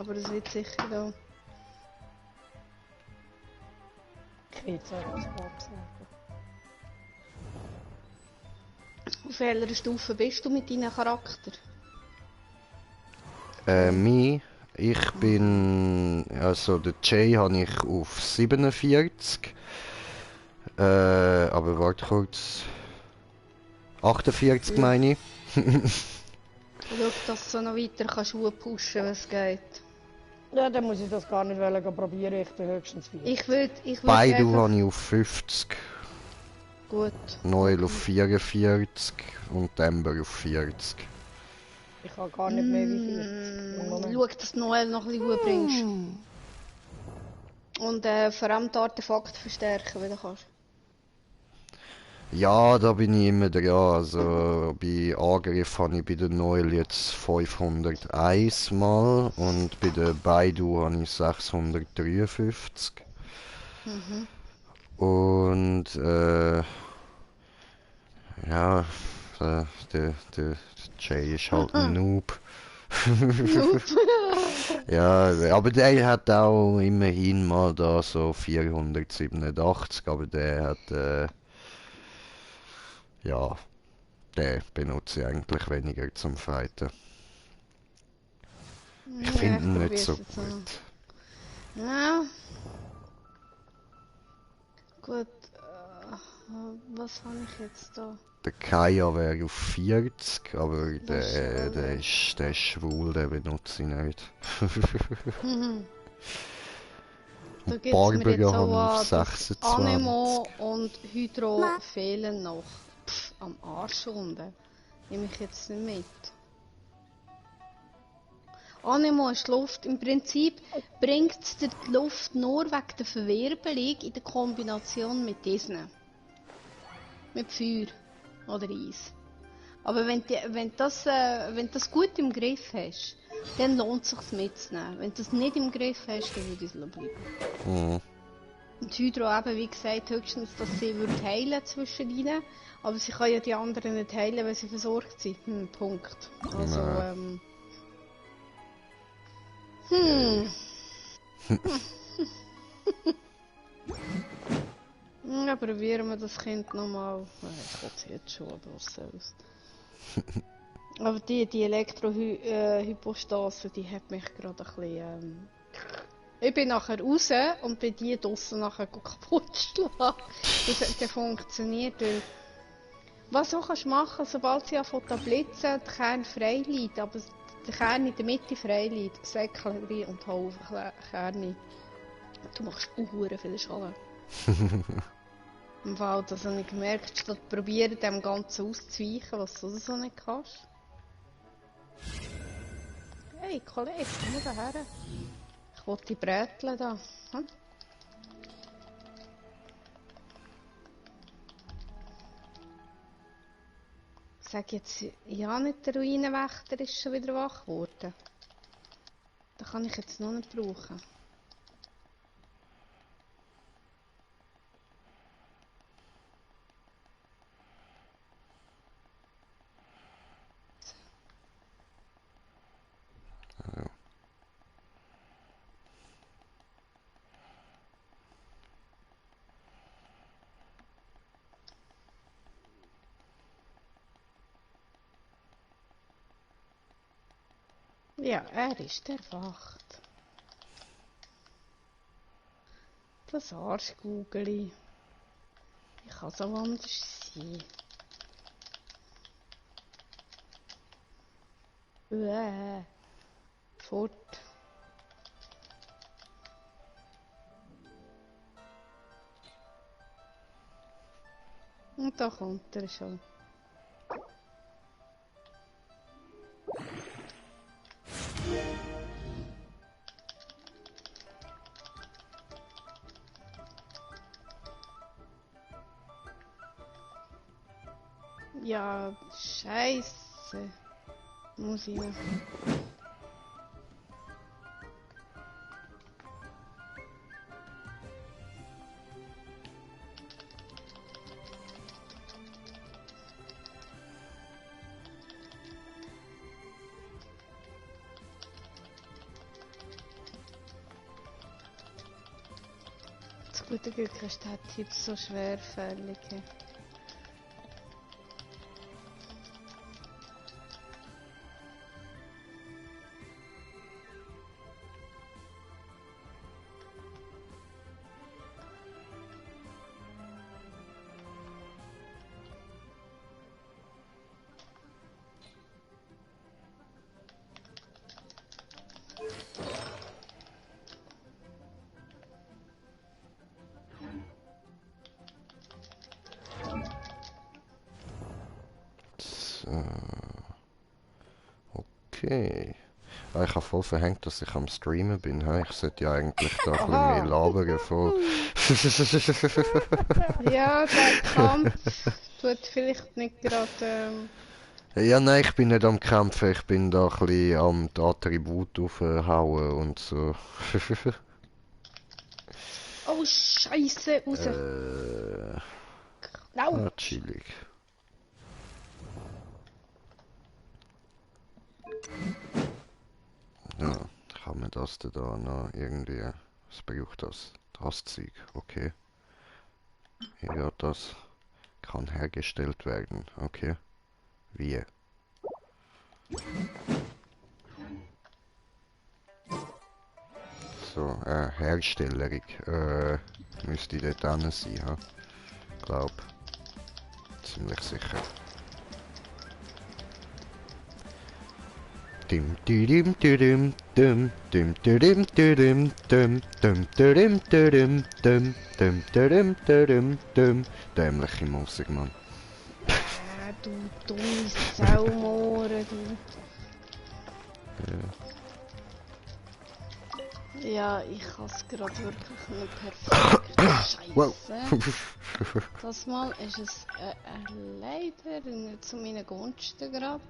Aber es wird sicher da. Ich will jetzt auch was sagen. Auf welcher Stufe bist du mit deinem Charakter? Ich bin... Also, den Jay habe ich auf 47. Aber warte kurz. 48 meine ich. Schau, dass du noch weiter kannst pushen, was geht. Ja, dann muss ich das gar nicht probieren, ich bin höchstens 4. Ich würde Baidu einfach... habe ich auf 50. Gut. Noel auf 44 und Ember auf 40. Ich habe gar nicht mehr wie 40. Schau, dass du Noel noch ein bisschen Ruhe bringst. Und vor allem die Artefakte verstärken, wenn du kannst. Ja, da bin ich immer dran. Also bei Angriff habe ich bei der Noel jetzt 501 Mal und bei der Baidu habe ich 653. Und ja, der Jay ist halt ein Noob. Ja, aber der hat auch immerhin mal da so 487, aber der hat ja, den benutze ich eigentlich weniger zum Fighten. Ich finde ihn nicht so gut. Ja. Gut. Was habe ich jetzt da? Der Kaya wäre auf 40, aber der ist schwul, den benutze ich nicht. Da gibt es mir jetzt auch auf an, 26. Anemo und Hydro fehlen noch. Pff, am Arsch unten. Nehme ich jetzt nicht mit. Anemo ist Luft. Im Prinzip bringt es dir die Luft nur wegen der Verwirbelung in der Kombination mit diesen. Mit Feuer oder Eis. Aber wenn du das gut im Griff hast, dann lohnt es sich mitzunehmen. Wenn du das nicht im Griff hast, dann würde ich es bleiben. Und Hydro eben, wie gesagt, höchstens, dass sie heilen zwischen ihnen. Aber sie kann ja die anderen nicht heilen, weil sie versorgt sind. Punkt. Also, Ja, probieren wir das Kind nochmal. Ich kotze jetzt schon, aber was soll's. Aber die Elektrohypostase, die hat mich gerade ein bisschen... Ich bin nachher raus und bin die draussen nachher kaputt schlagen. Das hat dann funktioniert, weil... Was du kannst machen, sobald sie anfängt zu blitzen, der Kern frei liegt, aber der Kern in der Mitte frei liegt, Säckchen und Haufen Kerne. Du machst sehr viel Schaden. Im Fall, dass ich gemerkt statt probieren, dem Ganzen auszuweichen, was du so nicht kannst. Hey, Kollege, komm mal her. Ich will die Bräteln da. Hm? Sag jetzt, ja nicht, der Ruinenwächter ist schon wieder wach geworden. Den kann ich jetzt noch nicht brauchen. Ja, er ist erwacht. Das Arschkugeli. Wie kann so anders sein? Fort. Und da kommt er schon. Ja, Scheiße. Muss ich noch. Guter Glück ist der Tipp so schwerfällig. So. Okay. Ah, ich habe voll verhängt, dass ich am Streamen bin. Hä? Ich sollte ja eigentlich da ein bisschen mehr labern. Voll. Ja, der Kampf tut vielleicht nicht gerade. Ja, nein, ich bin nicht am Kämpfen. Ich bin da ein bisschen am die Attribut aufhauen und so. Oh, Scheiße, raus! Laut! Chillig. Ja, kann man das denn da noch irgendwie... Was braucht das? Das Zeug, okay. Ja, das kann hergestellt werden, okay. Wie? So, Herstellerig. Müsste dort dran sein, ha? Glaub. Ziemlich sicher. Dim dim dim dim dim dim dim dim dim dim dim dim dim dim dim dim. Dämliche Musik, Mann. Du dumme Saumohren, du. Ja, ich kann es gerade wirklich nicht perfekt. Scheiße. Wow. Das Mal ist es leider nicht zu meinen Gunsten gerade.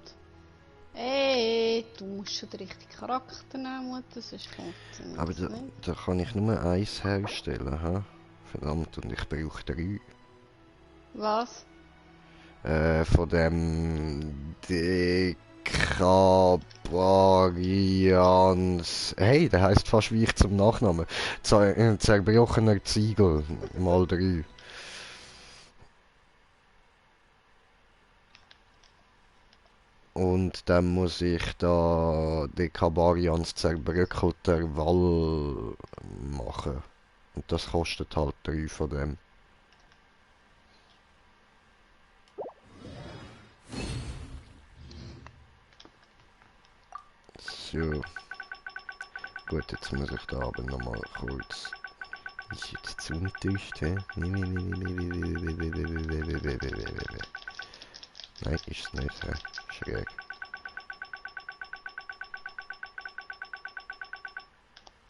Ey, du musst schon den richtigen Charakter nehmen, sonst funktioniert Aber es da, nicht. da kann ich nur eins herstellen, ha? Verdammt, und ich brauche 3. Was? Von dem Dekabarians. Hey, der heißt fast wie ich zum Nachnamen. Zerbrochener Ziegel mal 3. Und dann muss ich da Dekabarians zerbröckelter Wall machen. Und das kostet halt 3 von dem. So. Gut, jetzt muss ich da aber nochmal kurz. Ist jetzt zu undicht, hä? Nein, ist es nicht, hä? Schräg.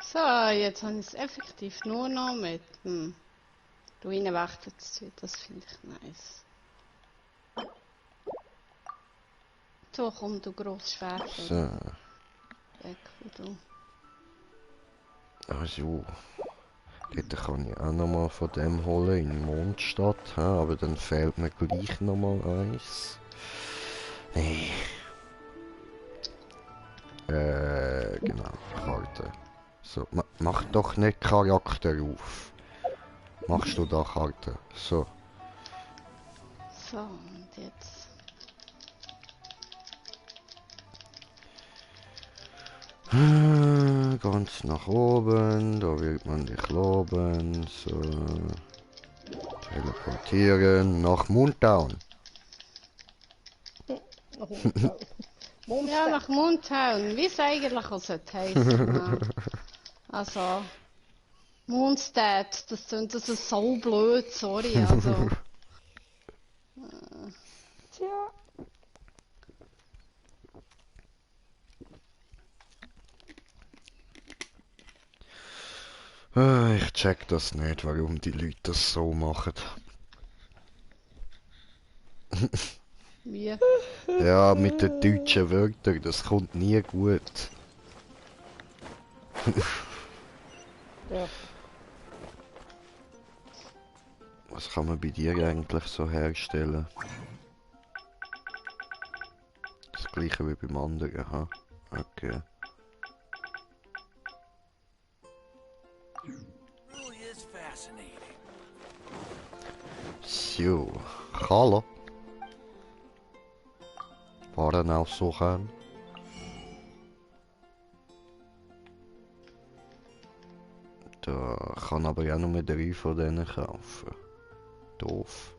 So, jetzt habe ich es effektiv nur noch mit dem Ruinenwächter zu tun. Das finde ich nice. So, komm, du grosses Schwert. So. Weg, wo du. Also. Dort kann ich auch nochmal von dem holen in Mondstadt, hä? Aber dann fehlt mir gleich nochmal eins. Nee. Genau, Karte. So, mach doch nicht Charakter auf. Machst du da Karte? So. So, und jetzt. Ganz nach oben, da wird man dich loben. So. Teleportieren nach Moontown. Ja, nach Moontown. Wie es eigentlich auch sollte heissen. Also, Moonstead, das ist so blöd, sorry. Also. Tja. Ich check das nicht, warum die Leute das so machen. Wie? Ja, mit den deutschen Wörtern, das kommt nie gut. Ja. Was kann man bei dir eigentlich so herstellen? Das gleiche wie beim anderen, ha? Okay. Really is fascinating. So. Hallo. War dann auch so gern. Da kann aber ja nur 3 von denen kaufen. Doof.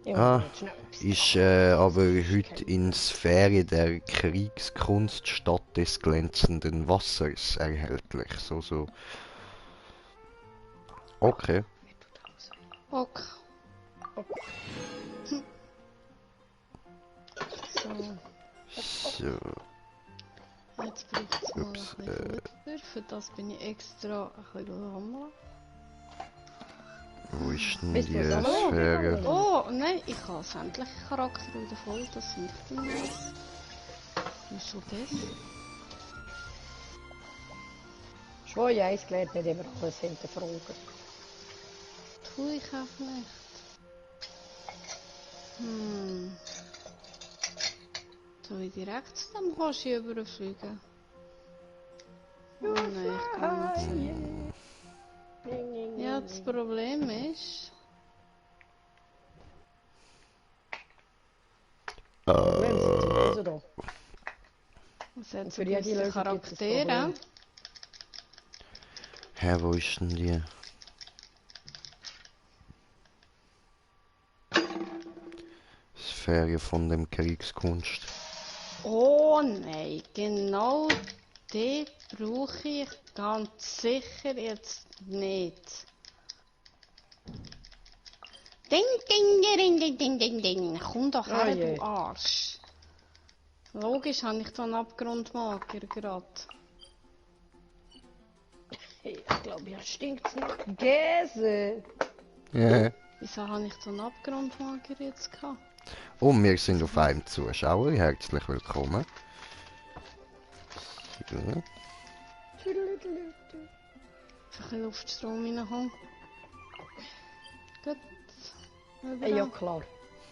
Ich Ah, muss jetzt schnell etwas ist machen. aber heute in Sphäre der Kriegskunst statt des glänzenden Wassers erhältlich. So. Okay. Ok. So, So. jetzt braucht es mal ein Ups, bisschen Futter. Für das bin ich extra ein bisschen sammeln. Wo ist denn Bist du die sammeln Sphäre? gegangen? Oh, nein, ich habe sämtliche Charaktere wieder voll, das nicht mehr. Wieso das? Schon in eins gelernt, nicht immer alles hinterfragen. Tue ich auch nicht. Soll ich direkt zu dem Hoshi überfliegen? Oh nein, ich kann nicht. Ja, das Problem ist... Problem sind die Hose da. Es hat so Für jede gewisse Lösung gibt es ein Charaktere. Problem. Hä, wo ist denn die? Sphäre von dem Kriegskunst. Oh nein, genau die brauche ich ganz sicher jetzt nicht. Ding, ding, ding, ding, ding, ding, ding. Komm doch her, je. du Arsch. Logisch habe ich so einen Abgrundmager gerade. Ich glaube, hier stinkt es nicht. Käse! Ja. Wieso habe ich so einen Abgrundmager jetzt gehabt? Und wir sind auf einem Zuschauer. Herzlich willkommen. So. Einfach ein bisschen Luftstrom reinhauen. Gut. Ja, klar.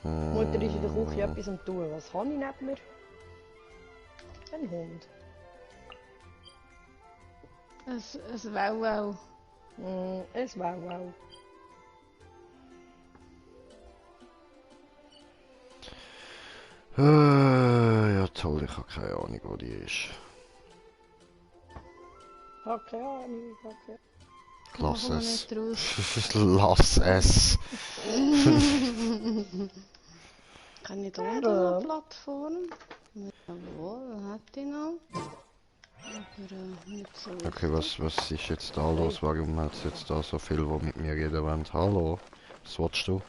Die Mutter ist in der Küche etwas am tun. Was habe ich neben mir? Ein Hund. Ein Wow-Wow. Es wow. Ja toll, ich habe keine Ahnung, wo die ist. Okay, okay. Lass Machen wir es. nicht raus. Lass es. Kann ich da unten noch eine Plattform? Jawohl, hätte ich noch. Aber nicht so Okay, wichtig. was ist jetzt da los? Warum hat es jetzt da so viel, die mit mir reden wollen? Hallo? Was willst du?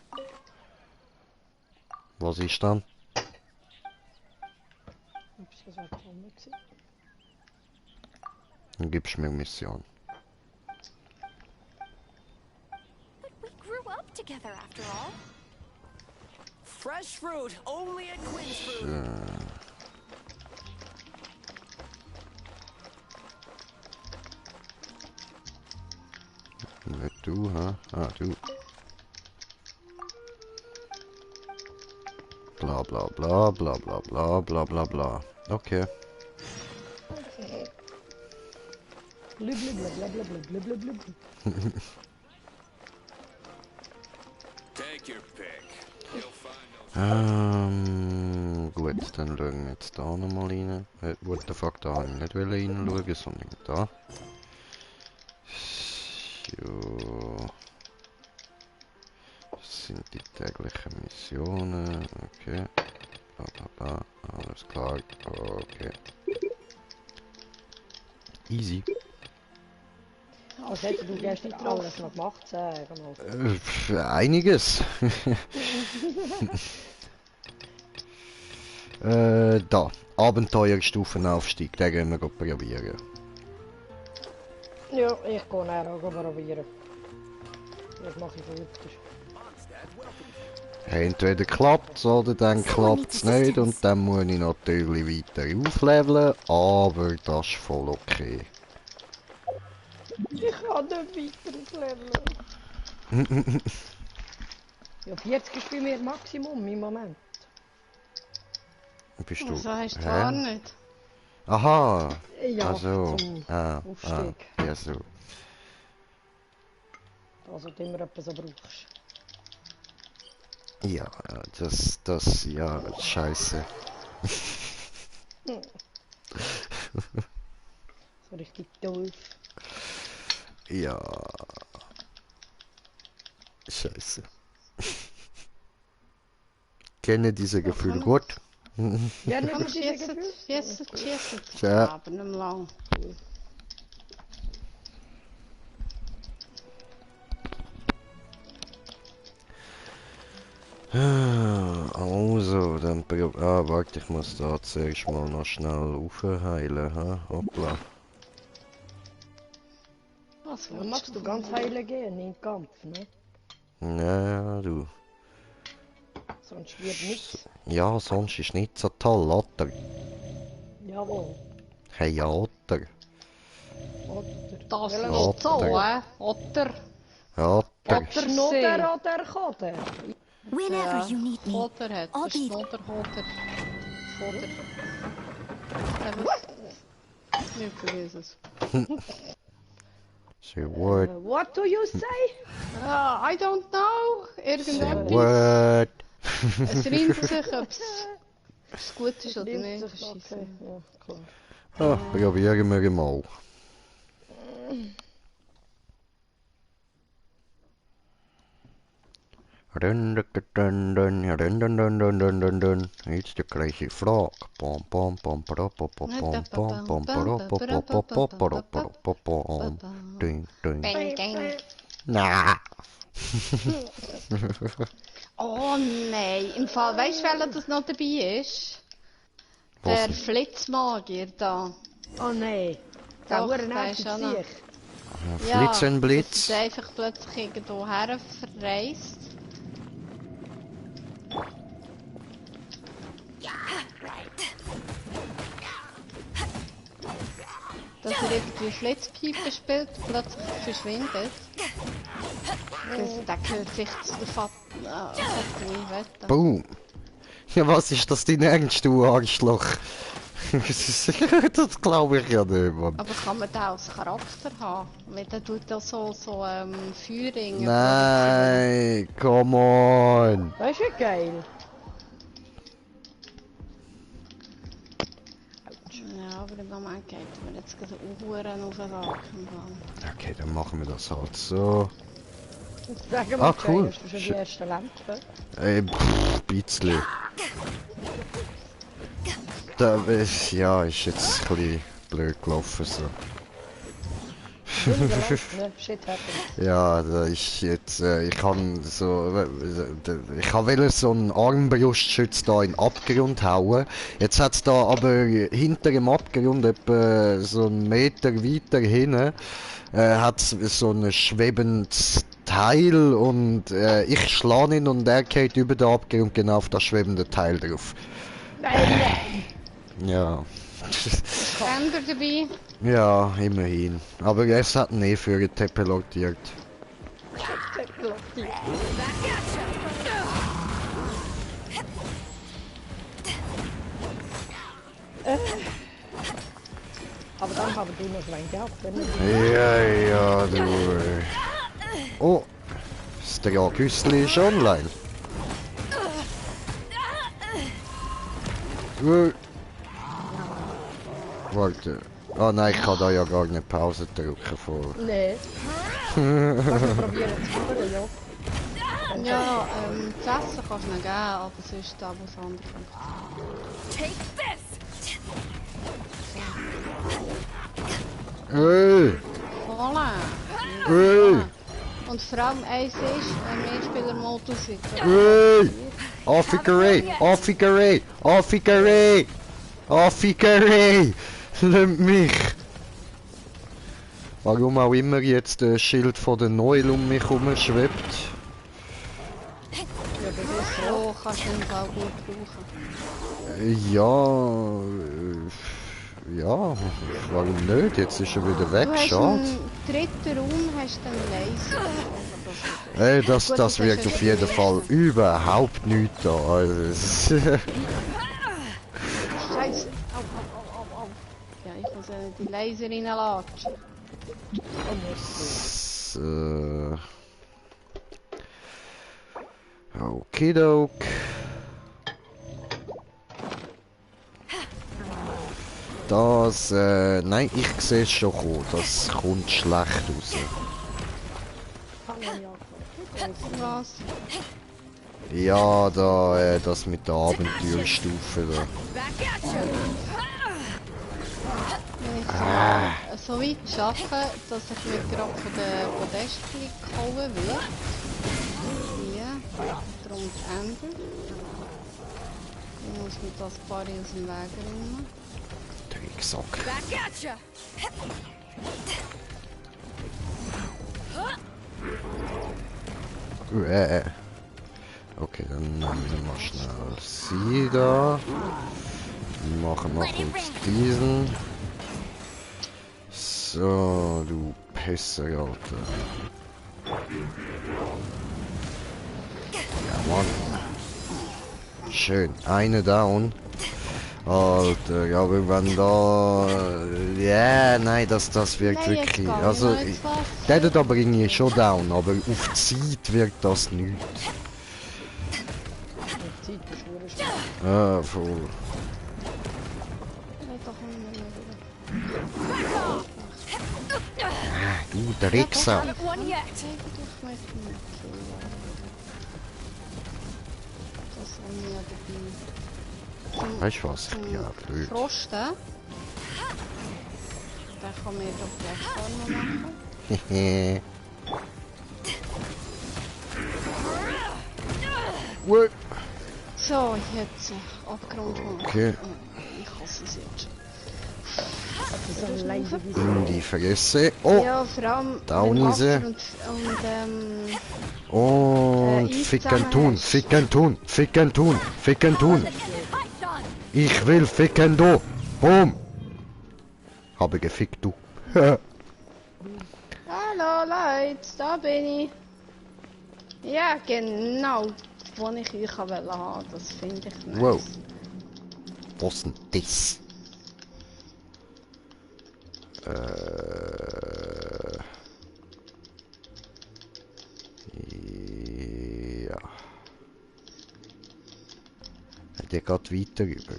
Was ist dann? Ups, das war Kammer gewesen. Dann gibst du mir Mission. But we grew up together after all. Fresh fruit, only at Quinn's So. Fruit. Nicht du, hä? Ah, du. Bla bla bla bla bla bla bla bla bla. Okay. Blub. Take your pick. You'll find Gut, dann schauen wir jetzt da nochmal rein. What the fuck, da habe ich nicht reinschauen, sondern da. So. Das sind die täglichen Missionen. Okay. Bla bla bla. Alles klar. Okay. Easy. Was hättest du gestern alles noch gemacht, sagen Einiges. Da. Abenteuerstufenaufstieg. Den gehen wir probieren. Ja, ich gehe nachher auch probieren. Das mache ich weiter. Entweder klappt es oder dann klappt es nicht und dann muss ich natürlich weiter aufleveln, aber das ist voll okay. Ich kann nicht weiter aufleveln. Ja, 40 ist bei mir Maximum im Moment. Bist du? Also heißt gar Hä? nicht. Aha! Ja, Also. zum Ah, Aufstieg. ja so. Also, du immer etwas so brauchst. Ja, ja, scheiße. So richtig doof. Ja. Scheiße. Kenne diese Gefühle gut. Ja, Komm, nicht diese Gefühl. schiessen. Ja. Aber nicht mehr lang. Also, dann warte, ich muss da zuerst mal noch schnell aufheilen, ha? Hoppla. Was Ja, willst magst du ganz heilen gehen in den Kampf, ne? Ja, du. Sonst wird nichts. Ja, sonst ist nicht so toll, oder? Jawohl. Hey, oder? Oder? Das Welcher nicht so, Otter. Otter. Oder? Schnodder oder Koder? Whenever you need me, Otter hat I'll der be Schnodderhotter. Oder. Wir vergessen es. Say what? What do you say? I don't know. Say Irgendetwas. what? Es reimt sich, ob es gut ist oder Nimmt nicht. sich, Das ist okay, ja, klar. Ah, probieren wir mal. Jetzt die gleiche Frage. Pom pom pom pom pom pom pom pom pom pom. Ding ding. Bang, bang. Na. Oh nein, im Fall, weißt du, welcher das noch dabei ist? Was Der denn? Flitzmagier da. Oh nein. Der Doch, hure der nervig ist auch noch. sich. Flitzenblitz. Das ist einfach plötzlich irgendwo her verreist. Dass er irgendwie Flitzpfeife spielt und plötzlich verschwindet. Der gehört sich zu der Fatui, wetten. Boom. Ja, was ist das dein Ernst, du Arschloch? Das glaube ich ja nicht, Mann. Aber kann man den als Charakter haben? Weil der tut da so Feuerringe. Nein, come on. Das ist ja geil. Ja, aber im Moment geht mir jetzt gerade Uhren auf den Raken. Okay, dann machen wir das halt so. Sagen wir, Ah, cool. hast du schon die ersten Lampen? Bisschen. Da, ja, ist jetzt ein bisschen blöd gelaufen so. Shit happens. Ja, da ist jetzt, ich kann so, ich wollte so einen Armbrustschütz da in den Abgrund hauen. Jetzt hat's da aber hinter dem Abgrund, etwa so einen Meter weiter hinten, hat's so ein schwebendes Teil und ich schlage ihn und er geht über den Abgrund genau auf das schwebende Teil drauf. Nein! Ja. Änder dabei. Ja, immerhin. Aber es hat nie für die teleportiert. Aber dann haben wir noch ein Geld, wenn Ja, du. Oh, das Dragüssli ist online. Warte. Oh nein, ich kann da ja gar nicht Pause drücken vor. Nee. Kannst du probieren zu holen, ja? Ja, das Essen kannst du noch geben, aber sonst da was anderes. take this. Hey! Voilà. Hey! Und vor allem eins ist, ein Mehrspieler-Modus wird. Hey! Affigerei! Affigerei! Affigerei! Affigerei! Lass mich! Warum auch immer jetzt das Schild von der Noel um mich herumschwebt. So kannst du ihn auch gut brauchen. Ja, warum nicht? Jetzt ist er wieder weg, Du hast schade. im dritten Raum hast du einen Laser. Ey, das Gut, wirkt das auf ist jeden ja Fall überhaupt nicht da. Also, Scheiße. Au. Ja, ich muss die Laser reinlatschen. Okidok. Das, nein, ich sehe es schon kommen. Das kommt schlecht raus. Kann man ja angefangen. Was? Ja, da, das mit der Abenteuerstufe da. Wenn ich so weit schaffe, dass ich mir gerade von der Podestli gehauen wird. Hier, darum die Ender. Ich muss mir das paar aus dem Weg räumen. Drecksack. Back at ya! Okay, dann nehmen wir mal schnell sie da. Machen wir uns diesen. So, du Pisser, Alter. Ja, Mann. Schön, eine down. Alter, ja, aber wenn da... Ja, nein, das wirkt Nein, wirklich... jetzt Also, geh ich, mal ins Wasser. da bringe ich schon down, aber auf die Zeit wirkt das nicht. Die Zeit ist nur schwer. Voll. Nein, da kommen wir nicht wieder. Du, der Rexer. Not one yet! Eigentlich möchte ich nicht killen. Das haben wir ja dabei. Weißt du was? Ich bin ja blöd. Frosten. Den kann man doch Plattformen machen. Hehe. Ui. So, jetzt Abgrund. Okay. Ich hasse es jetzt. Das ist ein leider wie In die Fresse. Oh! Ja, vor allem Down wenn ist er. Wasser Und Eis ficken tun, zusammen ficken tun, ficken tun, ficken tun. Python! Ich will ficken, du. Boom. Habe gefickt, du. Hallo Leute, da bin ich. Ja, genau. Wo ich euch haben wollte, das finde ich nice. Wow. Was denn das? Ja. Der geht weiter über.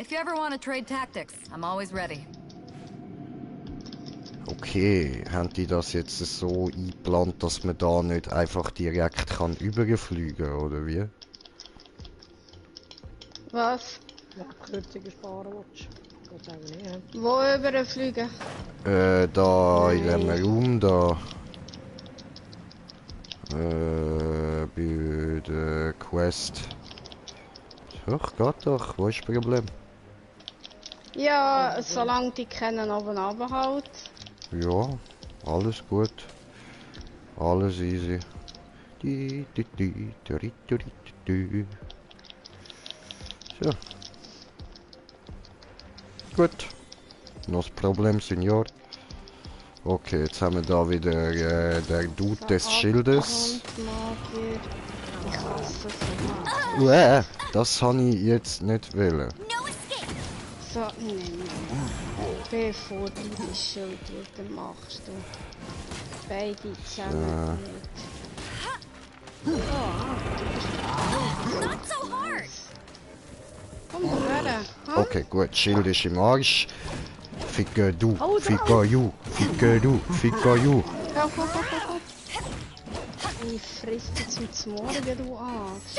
If you ever want to trade tactics, I'm always ready. Okay, haben die das jetzt so eingeplant, dass man da nicht einfach direkt kann überfliegen, oder wie? Was? Ja, Abkürzungen sparen willst. Geht's auch nicht, hä? Wo überfliegen? Da in dem Raum da. Bei der Quest. Doch, geht doch, wo ist das Problem? Ja, solange die kennen oben halt. Ja, alles gut. Alles easy. So. Gut. Noch das Problem, Senior. Okay, jetzt haben wir da wieder der Dude des Schildes. Magier. Ich hasse so. Das habe ich jetzt nicht wollen. No escape! So, nein. Bevor du die Schild wieder machst, du. Beide zusammen nicht. Not so hard! Komm her. Okay, gut, Schild ist im Arsch. Ficke du, Oh, ficke you, ficke du, ficke you. Komm. Ich friss dich zum Morgen, du Arsch.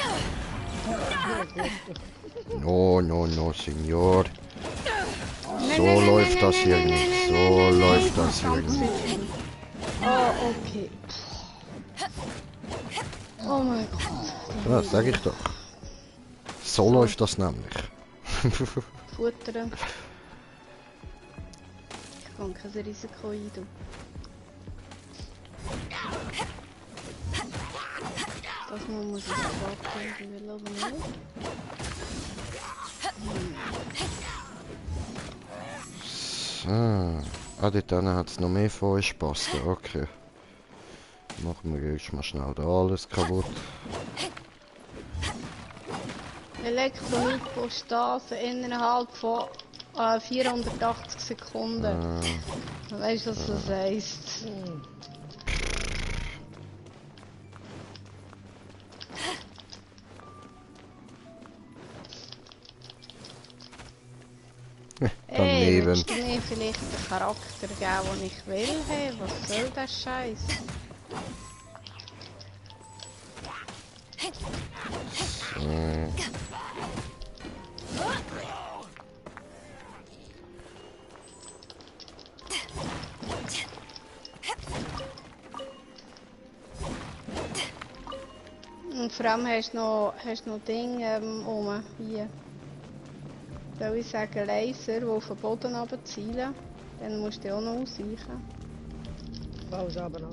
No, Senior. So läuft das hier nicht. So läuft das hier nicht. Oh, okay. Oh mein Gott. Ja, sag ich doch. So läuft das nämlich. Futtern. Ich kann kein Risiko ein, du. Das muss ich sofort will, oder nicht? So. Ah, dort hat es noch mehr Vorspasten. Okay. Machen wir jetzt mal schnell da alles kaputt. Elektrolytpostase innerhalb von 480 Sekunden. Weißt du, was das heisst? wenn... Könntest du mir vielleicht den Charakter geben, den ich will? Hey, was soll der Scheiß? So. Und vor allem hast du noch Dinge oben hier. Soll ich sagen Laser, die auf den Boden runterzielen? Dann musst du auch noch ausweichen. Alles aber noch.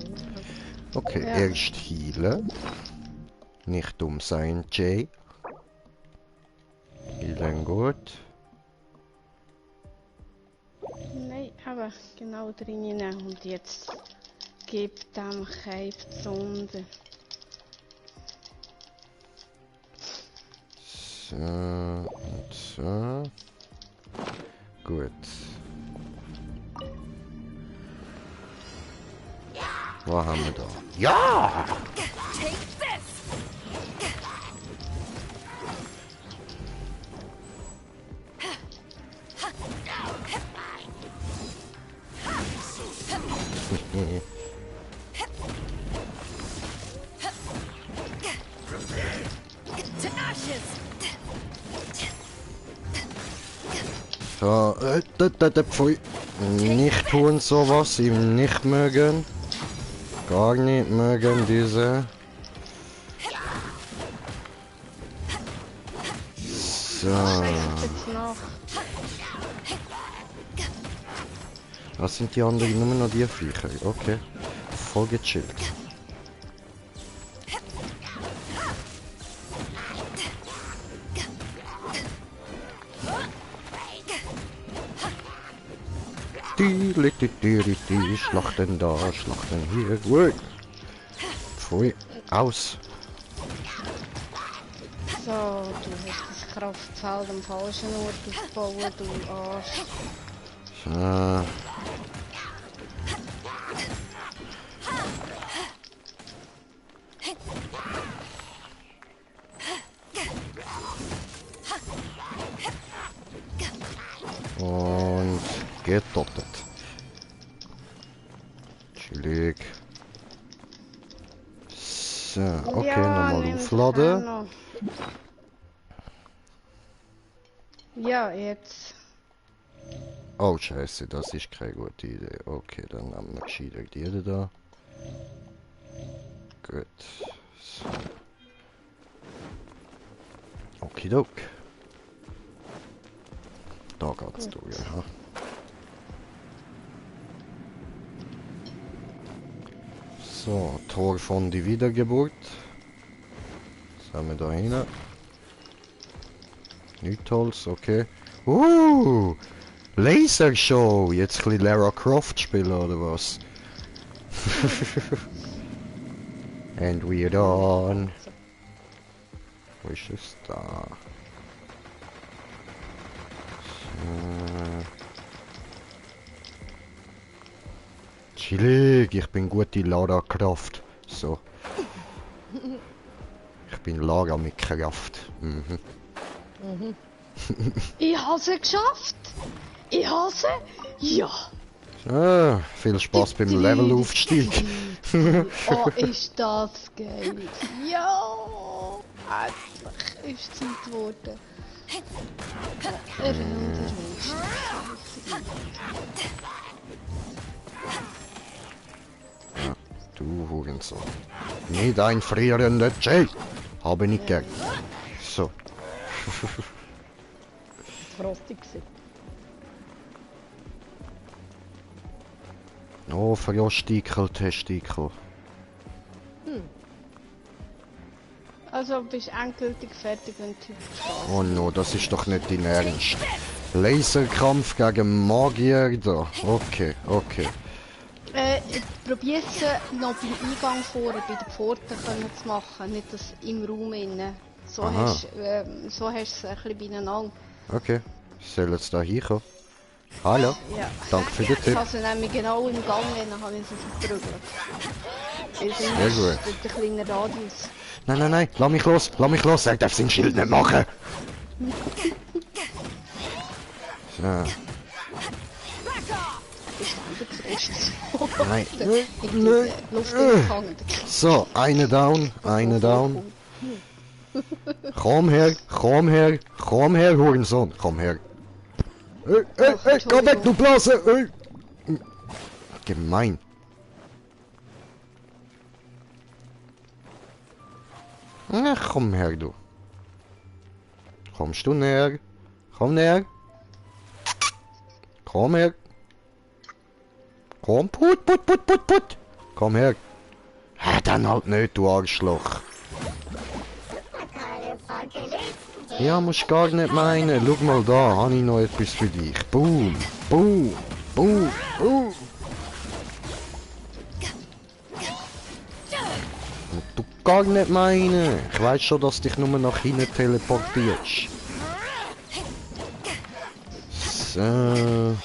Okay, Ja. erst healen. Nicht dumm sein, Jay. Healen gut. Nein, aber genau drinnen. Und jetzt gib dem Cape die Sonde. So und so. Gut. Was haben wir da? Ja! Take this! To ashes! So, pfui. Nicht tun sowas, ihm nicht mögen. Gar nicht mögen diese. So. Jetzt noch. Was sind die anderen? Nur noch die Viecher. Okay. Voll gechillt. Die Schlachten da, Schlachten hier. Gut. Pfui. Aus. So, du hast das Kraftfeld am falschen Ort aufgebaut, du Arsch. So. Und getötet. Chillig. So, okay, nochmal nimm aufladen. doch noch. Ja, jetzt. Oh scheiße, das ist keine gute Idee. Okay, dann nehmen wir gescheiter die da. Gut. So. Okidok. Da geht's durch, ja. So, Tor von die Wiedergeburt. Was haben wir da hinten? Nichts Tolles, okay. Lasershow! Jetzt ein bisschen Lara Croft spielen oder was? And we're done. Wo ist es da? So. Chillig, ich bin gut in Lara Croft. So. Ich bin Lara mit Kraft. Mhm. Ich habe es geschafft! Ich habe es! Ja! Ah, viel Spaß beim Levelaufstieg. Oh, ist das geil! Ja! Endlich ist Zeit geworden. Du Hurensohn. Nicht ein frierender Jay. Habe nicht gern. So. Frostig gewesen. Oh, Verjostikel, Testikel. Also bist du endgültig fertig, wenn du Oh no, das ist doch nicht dein Ernst. Laserkampf gegen Magier da. Okay, okay. Probier es noch beim Eingang vorne, bei der Pforte können zu machen, nicht das im Raum innen. So Aha. hast du es ein bisschen beieinander. Okay. Soll jetzt da hinkommen? Hallo? Ja. Danke für den Ich Tipp. habe sie nämlich genau im Gang, dann habe ich sie verprügelt. Sehr gut. Mit einem kleinen Radius. Nein, nein, nein, lass mich los, er darf sein Schild nicht machen. So. ist es. Nein. Ich diese Luft gefangen. So, eine down, eine down. Komm her, Hurensohn, komm her. Komm weg, du Blase! Gemein. Ach, komm her, du. Kommst du näher? Komm näher. Komm her. Komm, put. Komm her. Ja, dann halt nicht, du Arschloch. Ja, musst gar nicht meinen. Schau mal da, habe ich noch etwas für dich. Boom. Und du gar nicht meinen. Ich weiß schon, dass dich nur nach hinten teleportierst. So.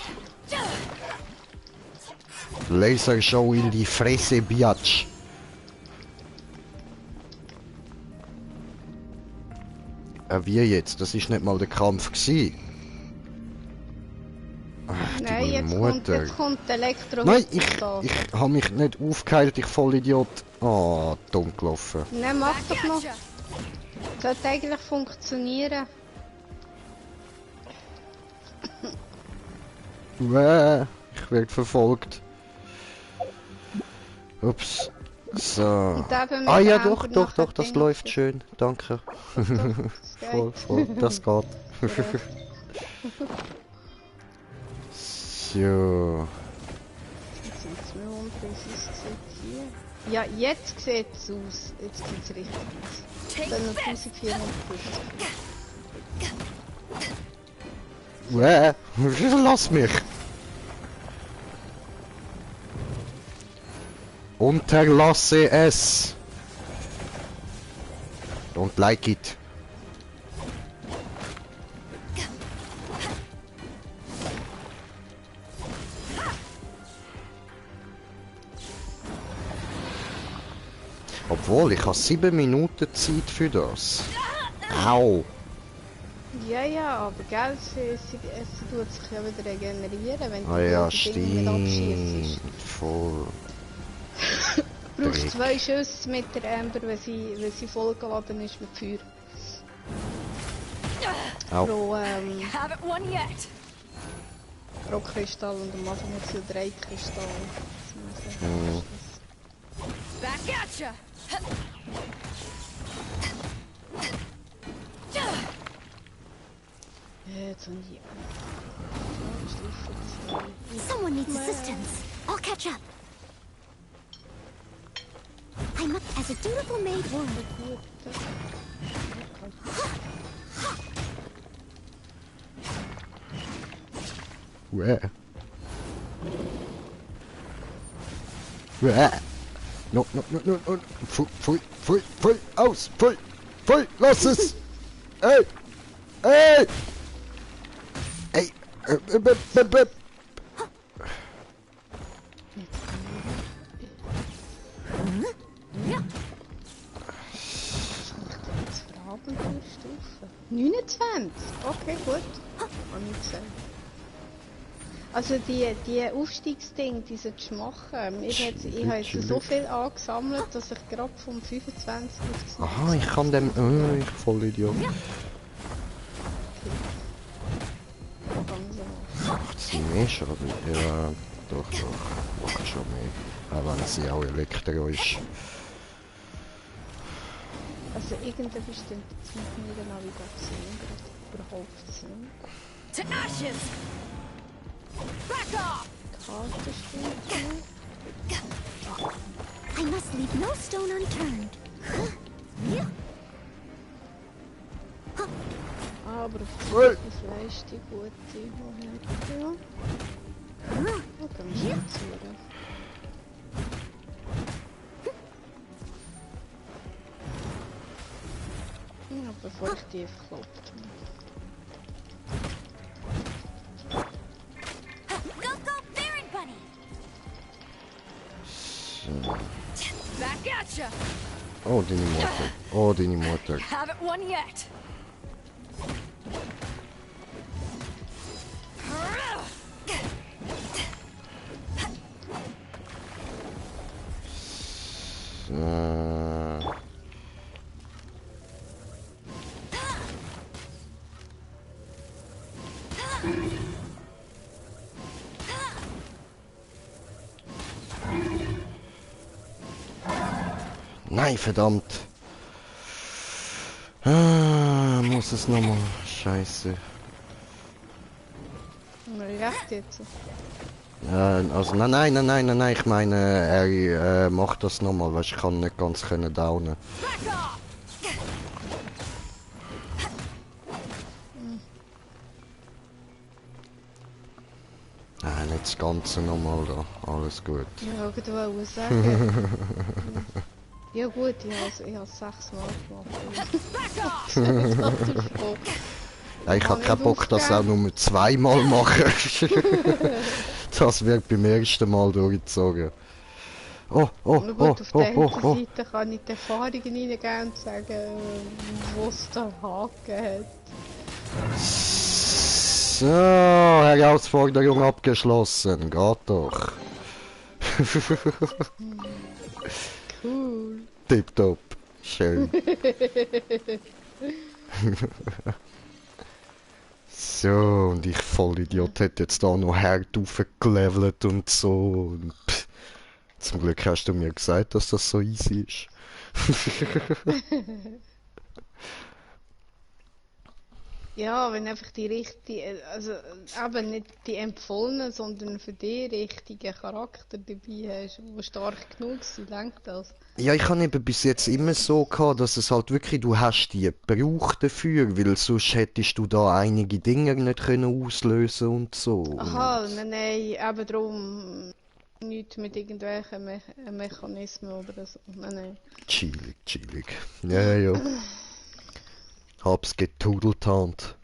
Lasershow in die Fresse, Biatch. Wie jetzt? Das ist nicht mal der Kampf gsi. Ach, Nein, jetzt kommt Elektro. Nein, ich habe mich nicht aufgeheilt, ich Vollidiot. Ah, dumm gelaufen. Nein, mach doch noch. Sollte eigentlich funktionieren. Ich werde verfolgt. Ups. So. Ah ja, doch, das läuft schön. Danke. Voll, das geht. So. Ja, jetzt sieht es aus. Jetzt sieht es richtig aus. Dann noch 1450. Lass mich. Unterlasse es. Don't like it. Obwohl, ich habe 7 Minuten Zeit für das. Au. Ja, aber gell, sie tut sich ja wieder regenerieren, wenn Ah ja, die Dinge nicht abschießt. Voll. Du brauchst 2 Schüsse mit der Amber, wenn sie vollgeladen ist mit Feuer. Pro, Haven't won yet. pro Kristall und am Anfang hat sie 3 Kristalle. Back at ya. Jetzt haben die... Someone needs assistance. I'll catch up. I'm up as a dutiful maid would. Where? Where? No. Pfui, aus, pfui, lass es! Ey! Abenteuerstufe. 29? Okay, gut. Habe ich gesehen. Also die Aufstiegsding, die solltest du machen. Ich habe jetzt so viel angesammelt, dass ich gerade vom 25 auf das Aha, ich kann dem... ich voll Idiot. Macht sie mehr schon? Ja, doch. Macht schon mehr. Auch wenn sie auch Elektro ist. Also irgendeine bestimmte Zeit mit der Navigation überhaupt sind. To ashes. Back off. Karte stimmt. I must leave no stone unturned. Aber auf die Fleisch die gute Momente. Ja. Da kann ich spazieren. Ja, bevor ich die verkloppt. Go, Baron Bunny. Back at ya. Oh, deine Mutter. Haven't won yet. Nein, verdammt. Ah, muss es nochmal. Scheiße. Recht jetzt. Also nein, ich meine, er macht das nochmal, weil ich kann nicht ganz können downen. Nicht das Ganze nochmal da, alles gut. Ja, ich wollte sagen. Ja gut, ich habe 6 Mal gemacht. Ja, ich habe keinen Bock, das auch nur 2-mal machen. Das wird beim ersten Mal durchgezogen. Oh. Na gut, auf der einen Seite kann ich die Erfahrungen reingeben und sagen, wo es da Haken hat. So, Herausforderung abgeschlossen. Geht doch. Cool. Tipptopp. Schön. So, und ich Vollidiot hätte jetzt da noch hart aufgelevelt und so. Und zum Glück hast du mir gesagt, dass das so easy ist. Ja, wenn einfach die richtige, also eben nicht die empfohlenen, sondern für die richtigen Charakter dabei hast, die stark genug sind, lenkt das. Ja, ich habe eben bis jetzt immer so gehabt, dass es halt wirklich, du hast die gebraucht dafür, weil sonst hättest du da einige Dinge nicht können auslösen und so. Aha, nein, eben darum nichts mit irgendwelchen Mechanismen oder so. Nein. Chillig. Ja. Hab's getudeltant.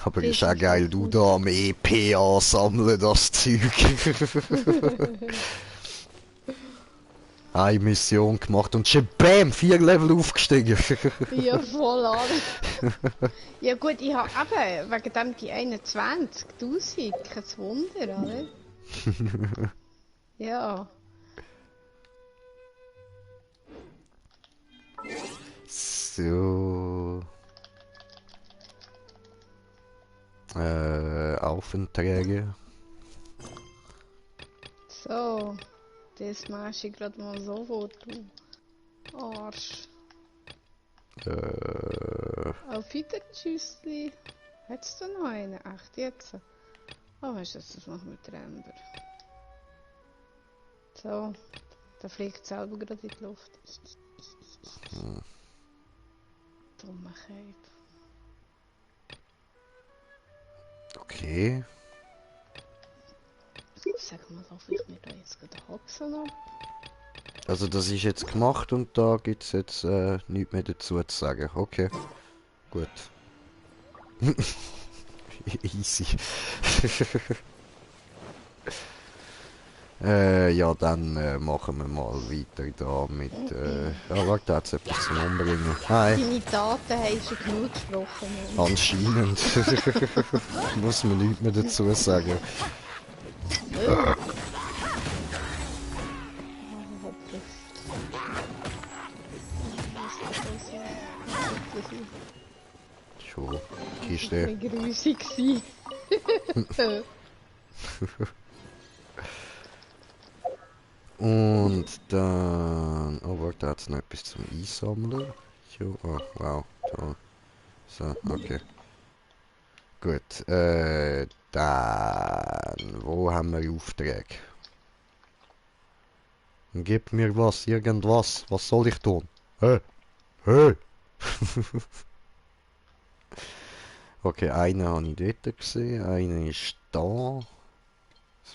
Aber ist auch geil, du da am EP ansammeln, das Zeug. Eine Mission gemacht und schon BÄM! 4 Level aufgestiegen. Ja, voll an. Ja gut, ich habe eben wegen dem die 21'000, kein Wunder, oder? Ja. So. Aufträge. So. Das machst ich gerade mal so vor, du Arsch. Auf Wiedertschüssli. Hättest du noch einen? Echt jetzt? Oh, weißt du, das machen wir mit Ember. So. Der fliegt selber gerade in die Luft. Dummkeit. Okay. Sag mal, laufe ich mir da jetzt gerade Hopsen ab? Also das ist jetzt gemacht und da gibt's jetzt nichts mehr dazu zu sagen. Okay. Gut. Easy. Ja, dann machen wir mal weiter da mit... warte, da hat's etwas zum Umbringen. Hi. Deine Daten haben schon genug gesprochen. Anscheinend. Muss man nichts mehr dazu sagen. Schon. Kiste. Ich war grusig. Und dann... Oh, warte, da hat's noch etwas zum Einsammeln. Jo, oh, wow, toll. So, okay. Gut, dann... Wo haben wir Aufträge? Gib mir was, irgendwas. Was soll ich tun? Hey! Okay, einen habe ich dort gesehen, einer ist da. Was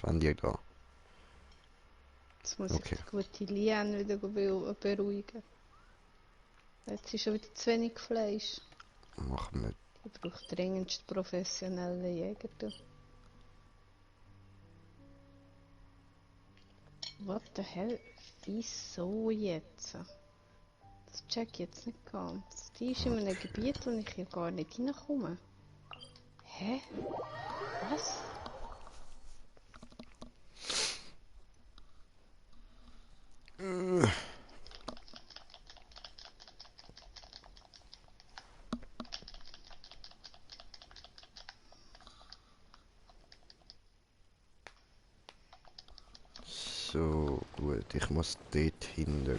wollen die da? Jetzt muss Okay. ich die gute Lien wieder beruhigen. Jetzt ist schon wieder zu wenig Fleisch. Machen wir... Ich brauche dringendst professionelle Jäger. Du. What the hell? Wieso jetzt? Das check ich jetzt nicht ganz. Die ist in einem Gebiet, wo ich hier gar nicht hineinkomme. Hä? Was? Gut, ich muss dort hinten.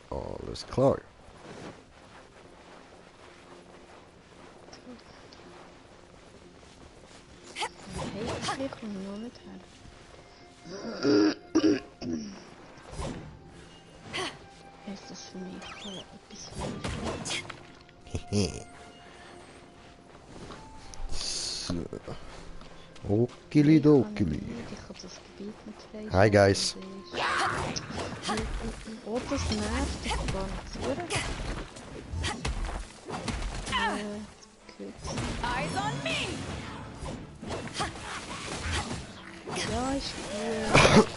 Alles klar. Hey, hier komme ich noch nicht her. Ist das für mich voll etwas falsch? So. Okili-dokili. Ich kann das Gebiet nicht frei. Hi, guys. Oh, das nervt. Ich kann gar nicht hören. Gut. Eyes on me! Ja, ist gut.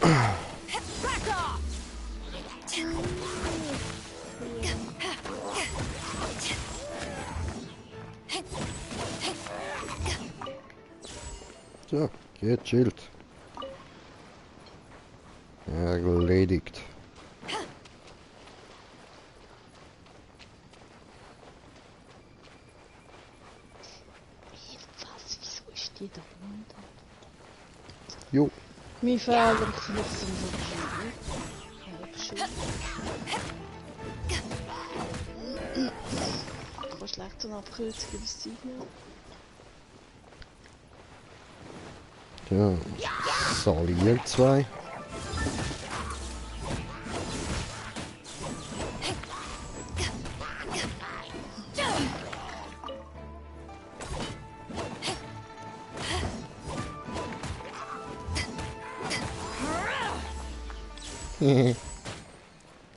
Back off! So, gechillt. Erledigt. Was? Wieso ist die da unten? Jo. Mein Fehler, ich muss so schnell. Halb schön. Ich kann schlecht so eine Abkürzung über das Zeug nehmen. Ja. Sali, ihr zwei.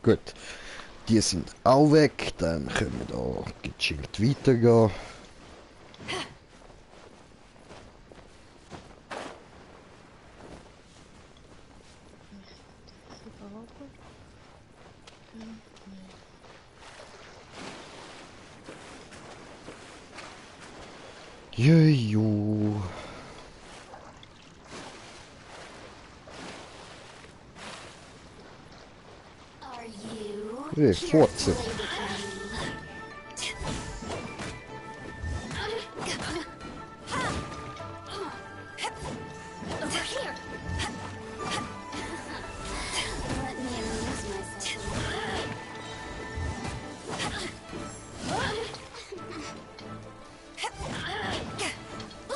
Gut, die sind auch weg, dann können wir da gechillt weitergehen. Jojo. Are you? Hey, Fotze. Over here. Let me amuse myself.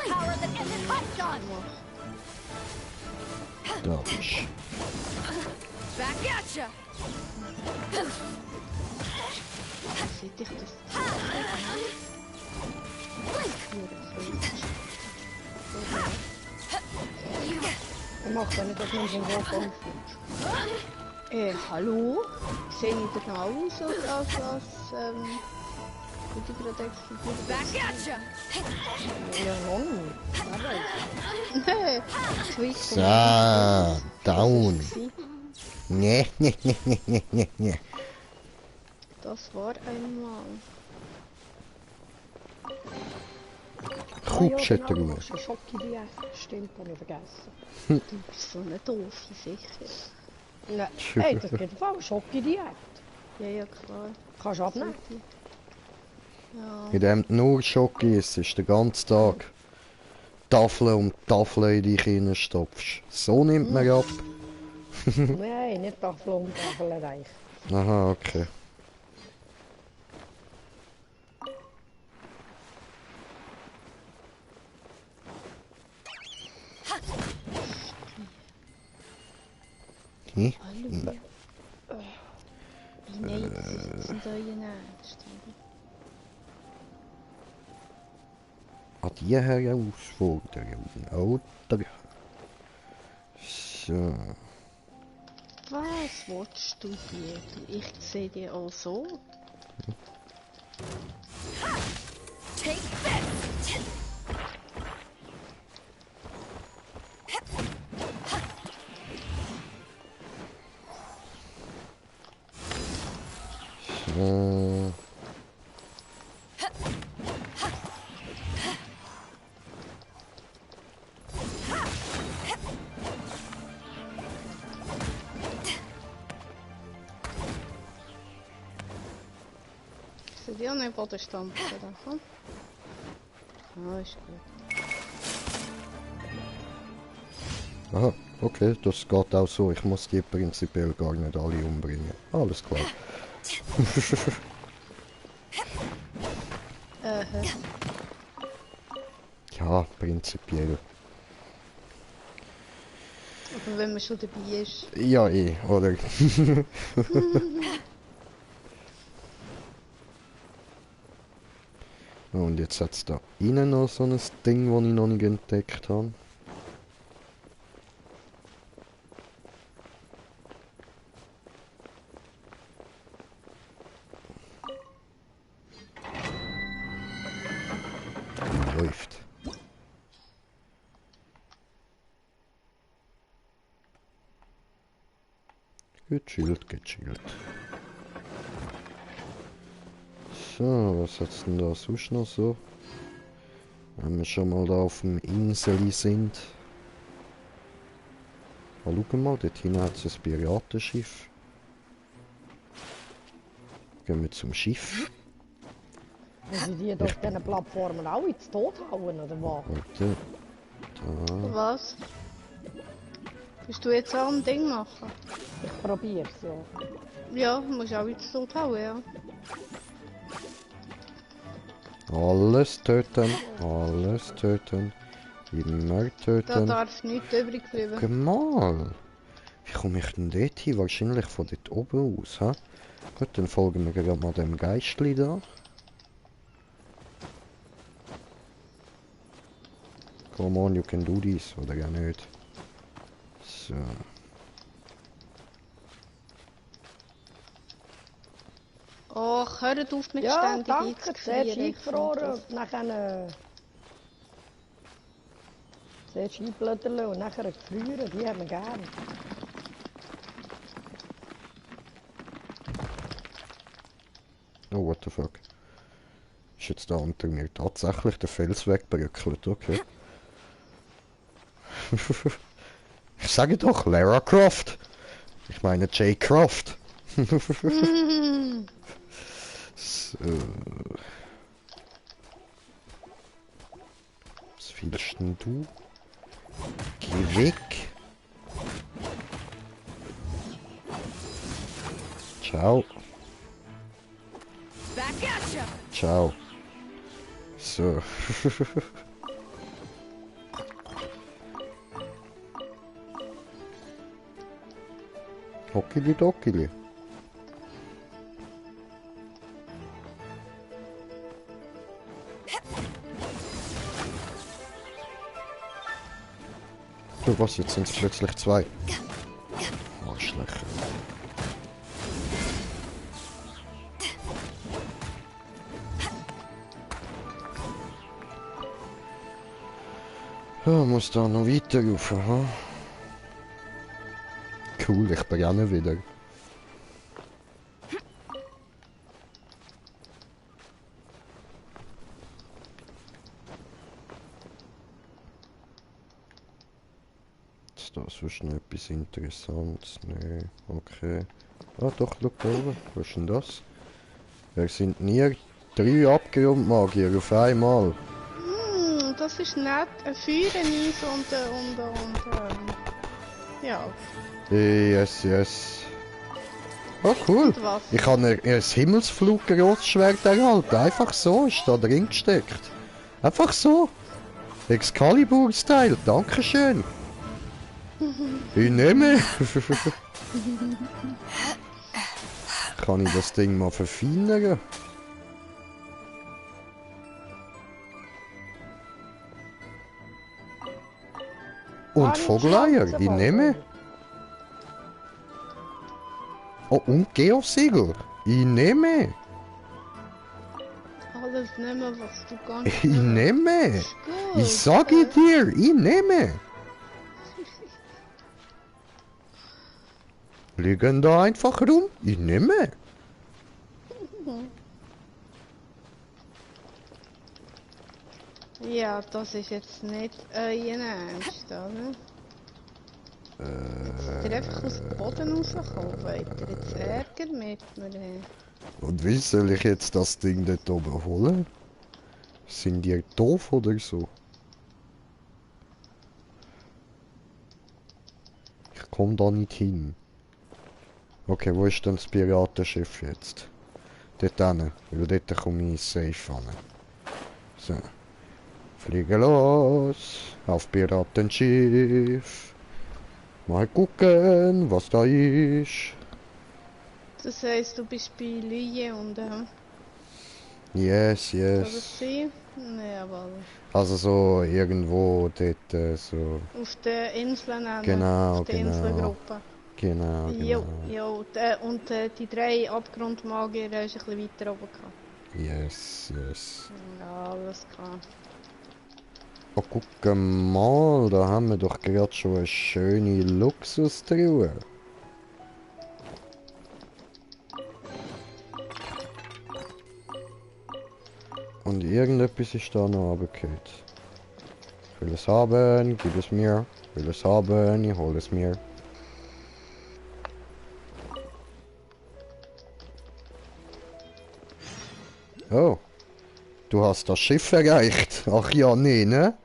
Power that ended hot gun! Da bist Back at ya! Seit ich das Er macht ja nicht, dass man schon vorkommt. hallo? Sehe ich genau aus als wie du gerade explodiert Back at ya! Ja, noch nicht. Wer weiß. Nee, Tweet von So, mir. down. Das war Ne, ne, ne, ne, ne, ne, ne. Das war einmal. Kupschette genau, Ruhe. schon Schocki-Diät. Stimmt, habe ich vergessen. Du bist so eine Doofe, sicher. Nein, hey, das geht voll. Schocki-Diät. Ja, klar. Kannst du abnehmen. Ja. In dem du nur Schock isst, ist den ganzen Tag Tafeln um Tafeln in dich hineinstopfst. So nimmt man ab. Nein, nicht Tafel um Tafel reich. Aha, okay. Hm? Hallo. Nein, das sind eure Ernst. An die Herausforderung, oder? So. Was willst du hier? Ich sehe dich auch so. Take this! So. Sind die auch nicht Boden stampfen, oder? Ah, ist gut. Aha. Okay, das geht auch so. Ich muss die prinzipiell gar nicht alle umbringen. Alles klar. Ja, prinzipiell. Aber wenn man schon dabei ist. Ja, eh, oder? Und jetzt hat es da innen noch so ein Ding, das ich noch nicht entdeckt habe. Läuft. Gechillt, gechillt. So, was hat's denn da sonst noch so? Wenn wir schon mal da auf dem Insel sind. Oh, schau mal, dort hinten hat es ein Piratenschiff. Gehen wir zum Schiff. Müssen die doch diesen Plattformen auch ins Tod hauen, oder was? Warte. Da. Was? Willst du jetzt auch ein Ding machen? Ich probier's, ja. Ja, musst auch ins Tod hauen, ja. Alles töten. Alles töten. Immer Da töten. darf nichts übrig bleiben. Guck mal. Wie komme ich denn dort hin? Wahrscheinlich von dort oben aus, hä? Gut, dann folgen wir gerade mal dem Geistli da. Come on, you can do this. Oder ja nicht. So. Och, hört auf mit Ja, ständig danke, zuerst einzufrieren. Ich eingefroren finde und nachher... Zuerst einblödeln und nachher gefrieren, die haben wir gern. Oh, what the fuck. Ist jetzt da unter mir tatsächlich der Fels wegbröckelt, okay. Ich sage doch, Lara Croft. Ich meine Jay Croft. So. Was willst denn du? Geh weg. Ciao. Ciao. So. Hockili dockili. So, was, jetzt sind es plötzlich zwei. Arschlöcher. Ja, muss da noch weiter rauf, ha? Cool, ich brenne wieder. Ist da sonst noch etwas Interessantes? Nee, okay. Ah doch, schau da oben. Was ist denn das? Wer sind ihr? 3 Abgrundmagier auf einmal. das ist nett. Ein Feuereis ja. Yes, yes. Oh cool. Und was? Ich habe ein Himmelsflug-Grossschwert erhalten. Einfach so, ist da drin gesteckt. Einfach so. Excalibur-Style, dankeschön. Ich nehme. Kann ich das Ding mal verfeinern? Und Vogeleier, ich nehme. Oh, und Geosiegel, ich nehme. Alles nehmen, was du ganz Ich nehme. Ist gut. Ich sage dir, ich nehme. Liegen da einfach rum, ich nehme. Ja, das ist jetzt nicht euer Ernst, oder? Jetzt ist einfach aus dem Boden rausgekommen. Wollt ihr jetzt Ärger mit mir? Und wie soll ich jetzt das Ding dort oben holen? Sind die doof oder so? komm da nicht hin. Okay, wo ist denn das Piratenschiff jetzt? Dort hin, weil dort komme ich safe an. So. Fliegen los, auf Piratenschiff. Mal gucken, was da ist. Das heisst, du bist bei Lüje und Yes, kann yes. das sein? Jawohl. Also so irgendwo dort, so. Auf der Insel nennen. Genau, Auf der genau. Inselgruppe. Genau, Jo, genau. jo. Und die 3 Abgrundmagier hast du ein bisschen weiter oben gehabt. Yes, yes. Ja, alles klar. Oh, guck mal, da haben wir doch gerade schon eine schöne Luxustruhe. Und irgendetwas ist da noch runtergefallen. Ich will es haben, gib es mir. Ich will es haben, ich hol es mir. Oh, du hast das Schiff erreicht. Ach ja, nee, ne?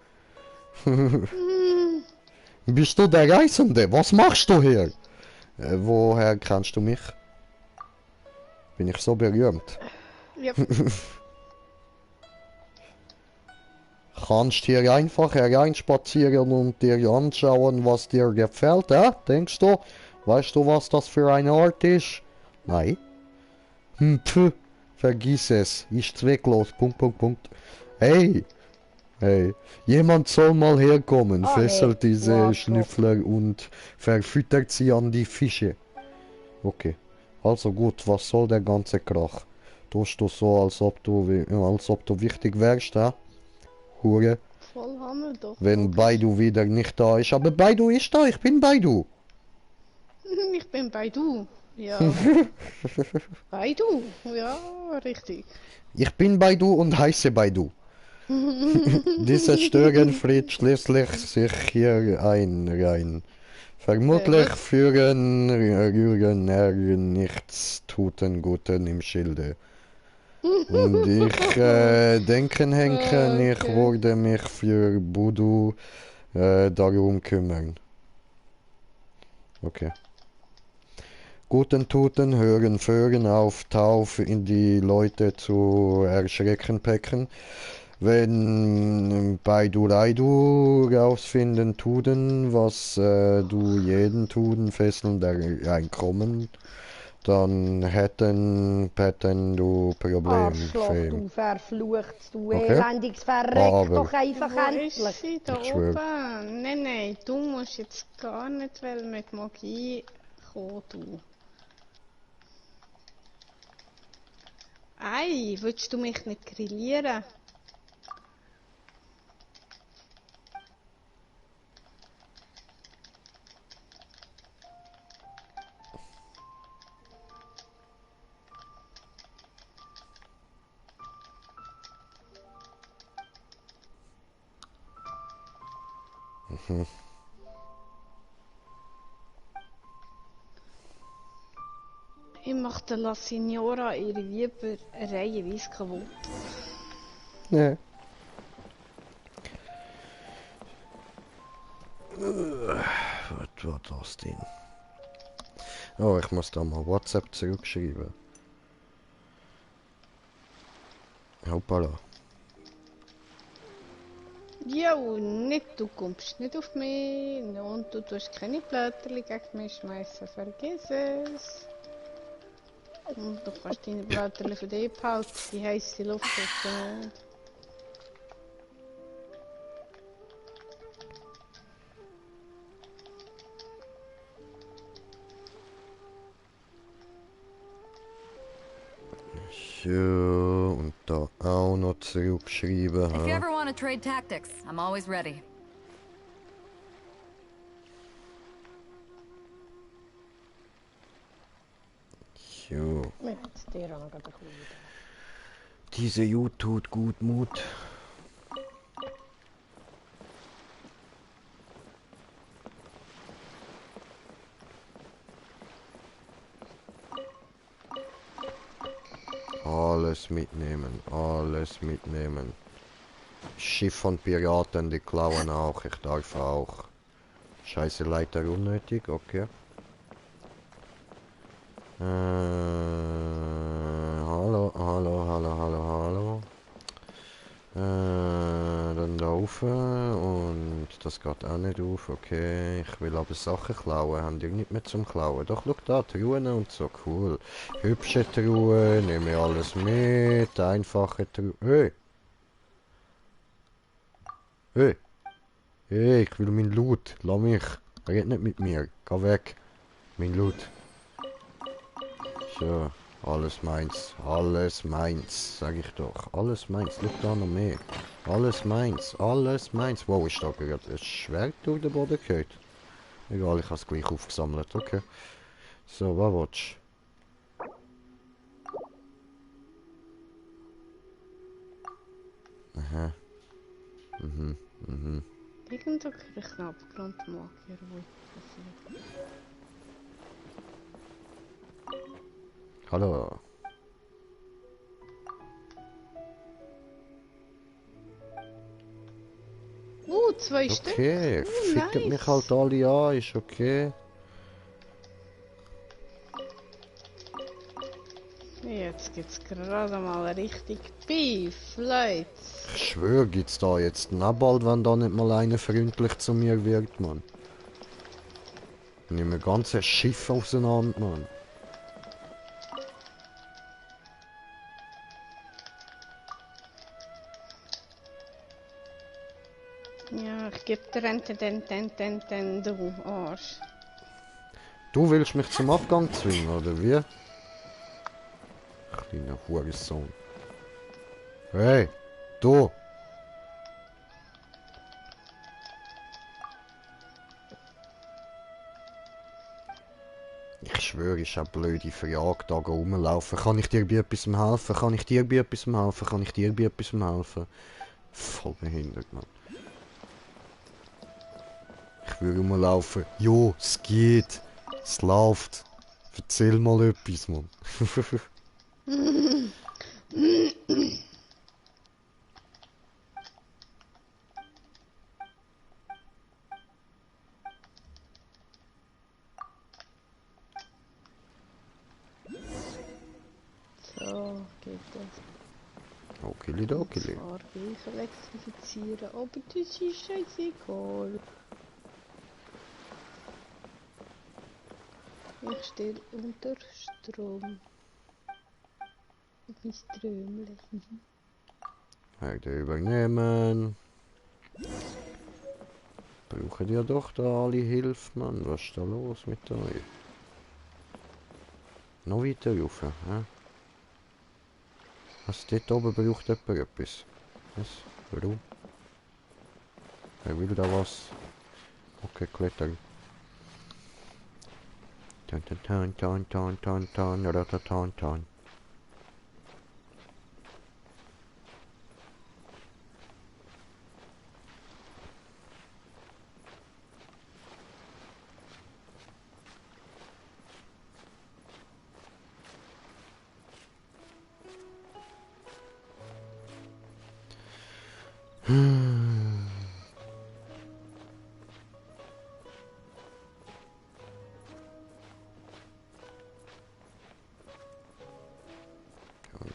Bist du der Reisende? Was machst du hier? Woher kennst du mich? Bin ich so berühmt? Ja, Kannst hier einfach hereinspazieren und dir anschauen, was dir gefällt, denkst du? Weißt du, was das für ein Ort ist? Nein. Pf, vergiss es. Ist zwecklos. Punkt, Punkt, Punkt. Hey. Hey. Jemand soll mal herkommen, fesselt hey. diese Ja, Schnüffler und verfüttert sie an die Fische. Okay. Also gut, was soll der ganze Krach? Tust du so, als ob du wichtig wärst, Hure? voll haben wir doch. Wenn Baidu wieder nicht da ist. Aber Baidu ist da, ich bin Baidu. Ich bin bei du. Ja. Bei du. Ja, richtig. Ich bin Baidu und heiße Baidu. Diese Störenfried schließlich sich hier rein. Vermutlich führen rühren nichts tuten Guten im Schilde. Und ich denken, Henken, ich würde mich für Budu darum kümmern. Okay. Guten Tuten hören Föhren auf Tauf in die Leute zu erschrecken pecken. Wenn Baidu Reidu rausfinden tuden, was du jeden tuden fesseln da reinkommen, dann hätten du Probleme. Arschloch, du verflucht, du Okay. elendiges Verreck Aber- doch einfach Wo ist endlich. sie? Da Ich schwör. oben. Nein, du musst jetzt gar nicht mit Magie kommen, du. Ei, willst du mich nicht grillieren? Ich mach der La Signora ihre Wieber reihenweise kaputt. Ja. Was war das denn? Oh, ich muss da mal WhatsApp zurückschreiben. Hoppala. Jo, nicht, du kommst nicht auf mich und du tust keine Blätterli gegen mich schmeißen, vergiss es. Und du kannst deine Blätterli für dich behalten, die heisse Luft tust du nicht. So, und da auch noch zurückschreiben. If you Ha? ever want to trade tactics, I'm always ready. So. Mir hat's dir auch noch gerade ein bisschen wieder. Diese Jut tut gut Mut. Alles mitnehmen, alles mitnehmen. Schiff von Piraten, die klauen auch, ich darf auch. Scheiße, Leiter unnötig, okay. Hallo, hallo, hallo, hallo, hallo. Dann da rauf und das geht auch nicht auf, okay. Ich will aber Sachen klauen, haben die nicht mehr zum Klauen. Doch, schau da, Truhen und so, cool. Hübsche Truhen, nehme alles mit, einfache Truhen. Hey! Hey! Hey, ich will mein Loot, lass mich. Red nicht mit mir, geh weg. Mein Loot. So, alles meins, sag ich doch. Alles meins, schau da noch mehr. Alles meins. Wow, ist da gerade ein Schwert durch den Boden gehört. Egal, ich habe es gleich aufgesammelt, okay. So, was willst du? Aha. Irgendwo kriege ich einen Abgrundmagier, wo ich Hallo. Zwei Stück. Okay, fickt Nice. mich halt alle an, ist okay. Jetzt gibt's gerade mal richtig Beef, Leute. Ich schwöre, gibt's da jetzt noch bald, wenn da nicht mal einer freundlich zu mir wird, Mann. Ich nehme ganze Schiff auseinander, Mann. Ja, ich geb dir den, du Arsch. Du willst mich zum Abgang zwingen, oder wie? Kleiner Hurensohn. Hey, du! Ich schwöre, ist eine blöde Frage, da rumlaufen. Kann ich dir bei etwas helfen? Kann ich dir bei etwas helfen? Kann ich dir bei etwas helfen? Voll behindert, Mann. Ich würde rumlaufen. Jo, es geht. Es läuft. Erzähl mal etwas, Mann. So geht das. Okili-dokili. Fahrzeug elektrifizieren, aber das ist scheißegal. Ich stehe unter Strom. Wie Strömle. Heute übernehmen. Brauchen ja doch da alle Hilfe, Mann. Was ist da los mit euch? Noch weiter rauf, hä? Was, dort oben braucht jemand etwas? Was? Warum? Wer will da was? Okay, klettern. Tan tan tan tan tan tan tan ratatan tan.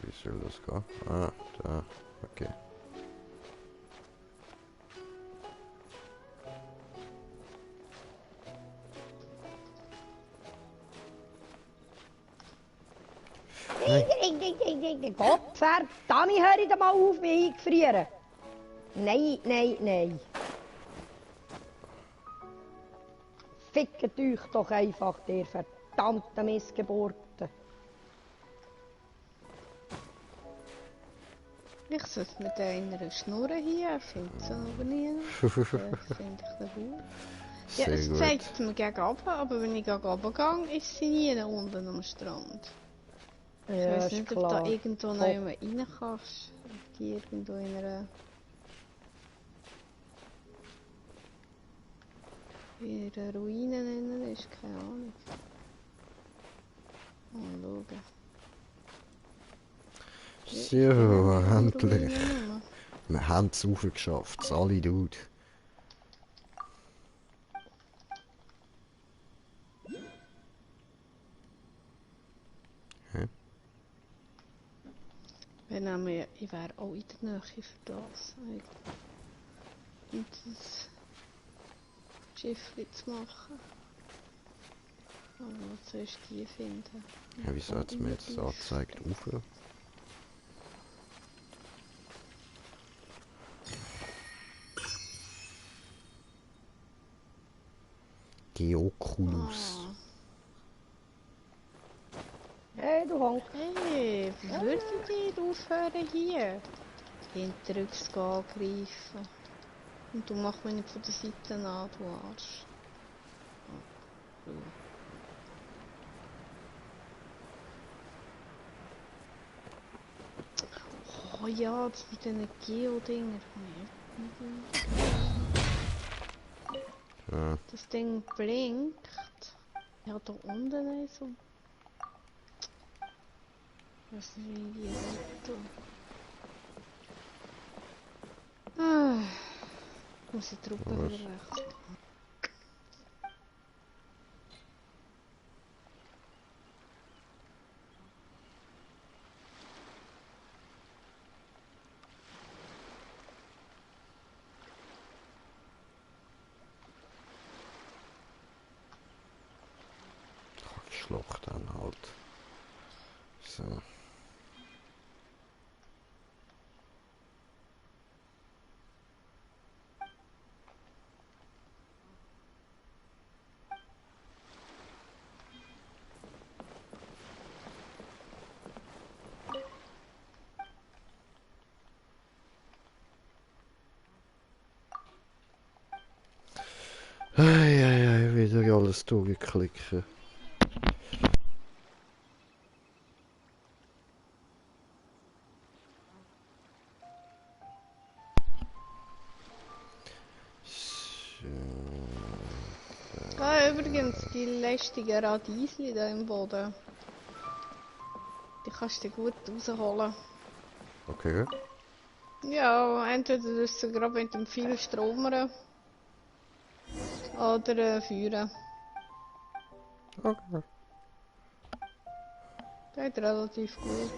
Wie soll das gehen? Ah, da. Okay. Gott verdammt, hör ich da mal auf, mich eingefrieren. Nein, nein, nein. Fickt euch doch einfach, ihr verdammten Missgeburten. Ich sollte mit einer Schnurren hier, finde es aber nie. Das finde ich nicht gut. Ja, Sehr es gut. zeigt mir gegen runter, aber wenn ich gegen runter gehe, ist sie nie unten am Strand. Ich Ja, weiß ist nicht, ob klar. da irgendwo noch jemand rein kannst. Ob die irgendwo in einer Ruine nennen ist, keine Ahnung. Mal schauen. So, endlich. Ruine. Wir haben es raufgeschafft, alle Dude. Wenn ich wäre auch in der Nähe für das. Und das Schiffli zu machen. Aber zuerst die finden. Ja, wieso hat es mir jetzt angezeigt? Ufer? Geoculus. Hey, du Honk. Hey, würdet ihr aufhören hier? Hinterrücks angreifen. Und du machst mich nicht von der Seite an, du Arsch. Oh ja, das mit diesen Geo-Dinger. Ja. Das Ding blinkt. Ja, da unten ist so. Ich weiß nicht, wie die Seite. Muss ich die Truppe wieder wechseln. Schlucht dann halt. So. Ei, wieder alles durchklicken. Übrigens, die lästigen Radiesli da im Boden. Die kannst du gut rausholen. Okay. Ja, entweder tust du gerade mit dem viel Stromern oder feuern. Okay. Geht relativ gut.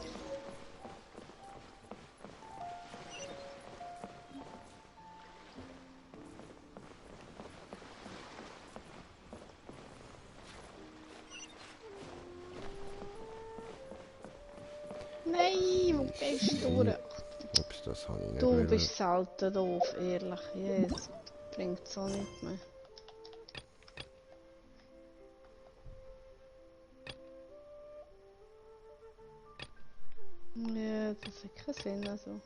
Nein, wo gehst du durch? Ups, das habe ich nicht Du wollen. bist selten doof, ehrlich. Yes, bringt es auch nicht mehr. Ja, das hat keinen Sinn, also.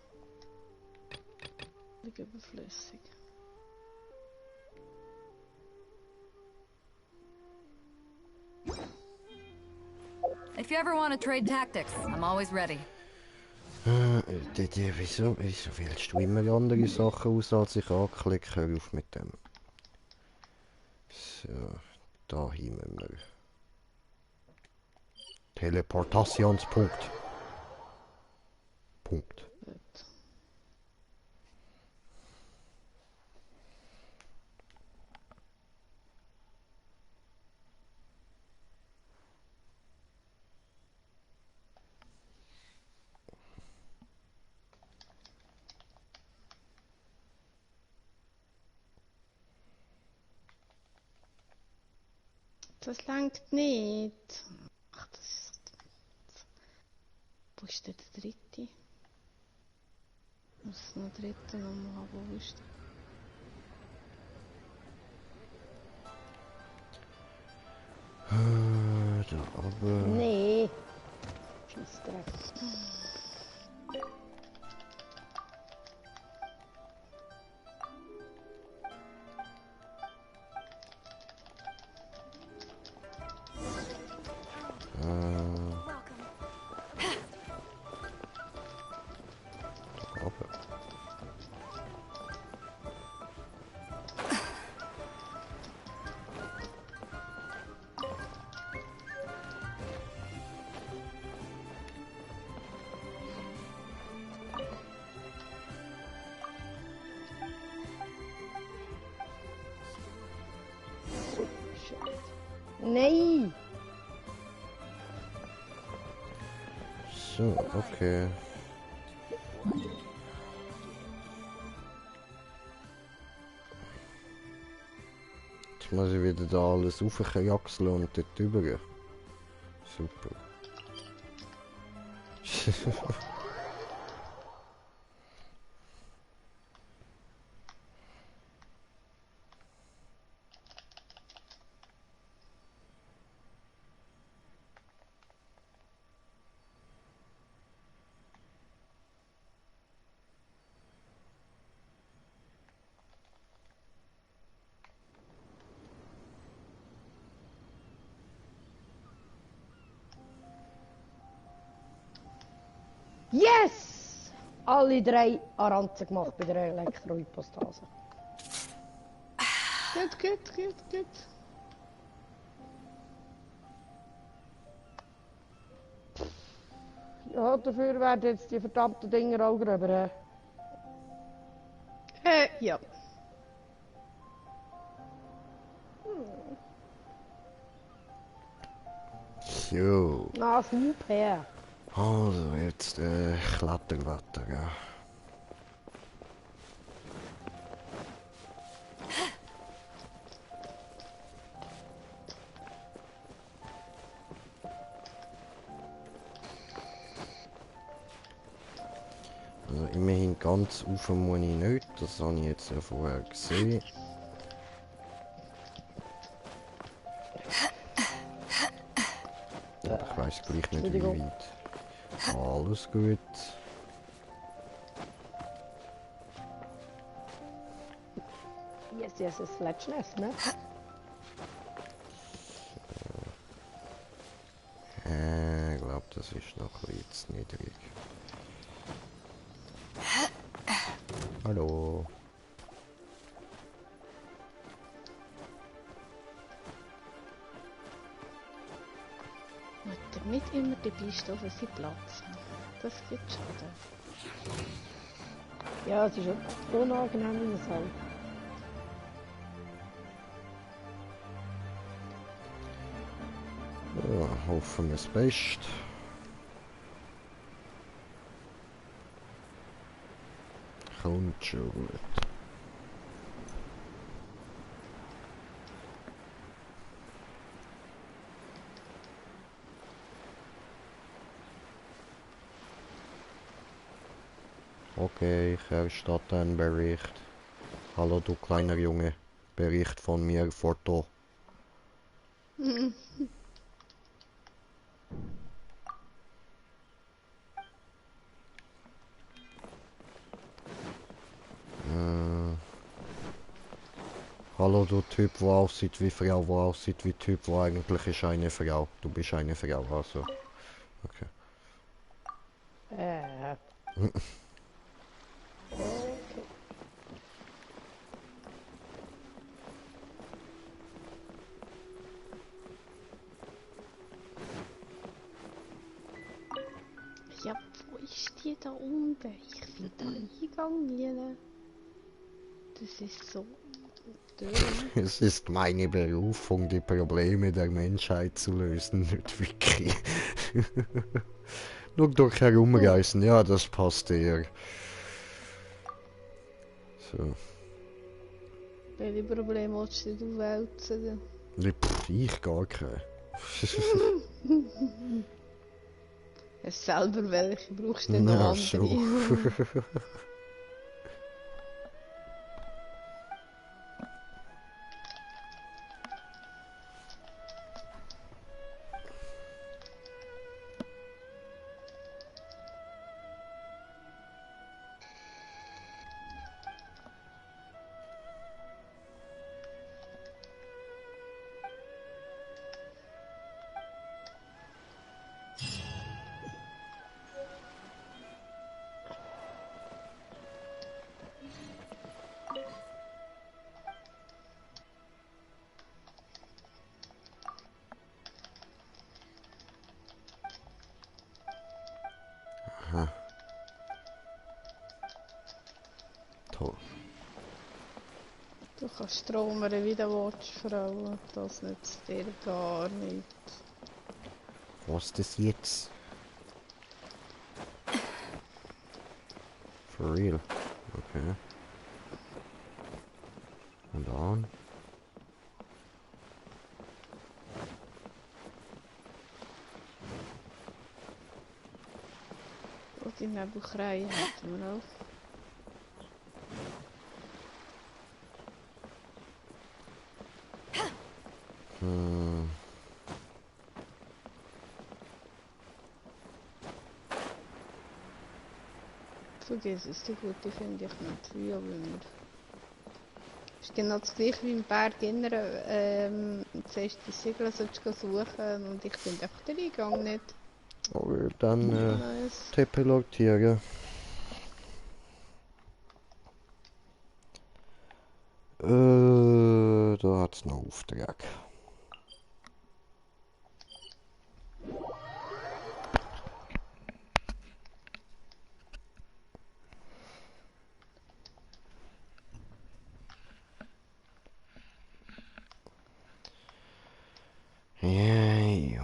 Völlig überflüssig. If you ever want to trade tactics, I'm always ready. Wieso wählst du immer andere Sachen aus, als ich anklicke? Hör auf mit dem. So, da hin müssen wir. Teleportationspunkt. Punkt. Gut. Das langt nicht. Ach, das ist... Wo ist denn der dritte? Ich muss noch einen dritten nochmal haben. Wo ist der? Da oben. Nee. Scheissdreck. Da oben. Nein! So, okay. Jetzt muss ich wieder da alles aufjaxeln und dort drüber. Super. Yes! Alle 3 Aranzen gemacht bei der Elektrohypostase. Gut. Ja, dafür werden jetzt die verdammten Dinger auch gröber. Ja. So. Na, super. Also jetzt Kletterwetter, ja. Also immerhin ganz rauf muss ich nicht, das habe ich jetzt ja vorher gesehen. Ich weiß gleich nicht wie weit. Alles gut. Yes, es Fletschnest, ne? Ich glaube, das ist noch ein bisschen zu niedrig. Hallo. Muss er nicht immer die Piste auf seinen Platz haben. Das gibt Schaden. Ja, es ist unangenehm in der Sau. Ja, hoffen wir das Beste. Kommt schon gut. Okay, ich erstatte einen Bericht. Hallo du kleiner Junge. Bericht von mir, Foto. Hallo du Typ, der aussieht wie Frau, der aussieht wie Typ, der eigentlich ist eine Frau. Du bist eine Frau, also. Okay. Ja, wo ist die da unten? Ich finde den Eingang nie. Das ist so dünn. Es ist meine Berufung, die Probleme der Menschheit zu lösen, nicht wirklich. Nur durch herumreisen, ja, das passt eher. So. Welche Probleme willst du aufwälzen? Ich gar keine. Selber welche brauchst du denn noch Ja, andere? schon. Toll. Du kannst stromern wie du willst, Frau. Das nützt dir gar nichts. Was ist das jetzt? For real. Okay. Und an. Und die Nebelkrei hätten wir auch. Hm. Vergiss es, die gute finde ich nicht. Wie auch immer. Ist genau das gleiche wie im Berg inneren, zuerst die Segel solltest du suchen und ich finde einfach den Eingang nicht. Okay, dann Nice. teleportieren. Da hat's noch Auftrag. Ja, jo.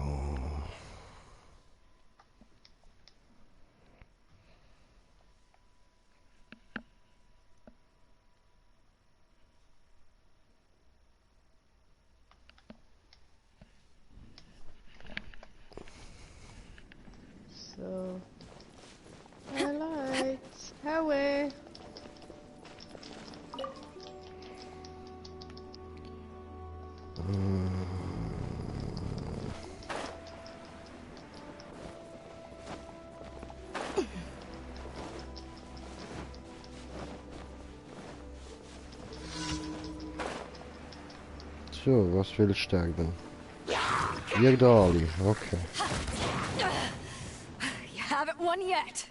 So. Highlights. Haue. So, was will sterben? Ihr da alle, okay. You haven't won yet.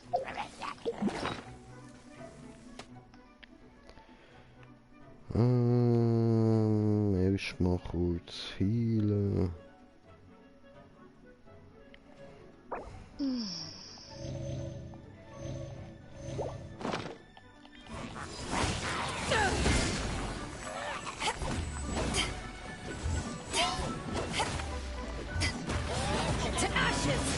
Erstmal kurz heilen. To ashes.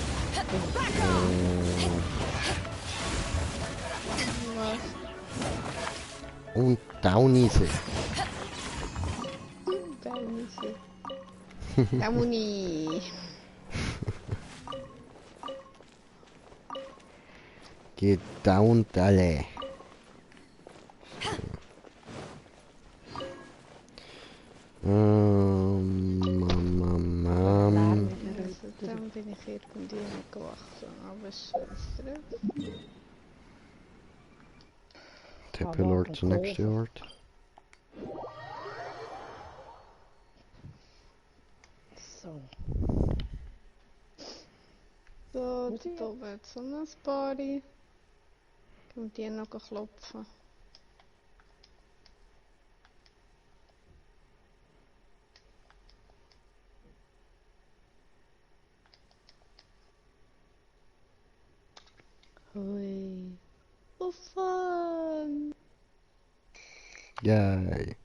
Und down easy. Da Muni. Geht down alle. Dann bin ich irgendwie nicht gewachsen, aber scheiße. Teleport zur nächsten Ort. So. So, da oben hat so ein Party. Und die noch klopfen. Hui. Oh fun! Yay.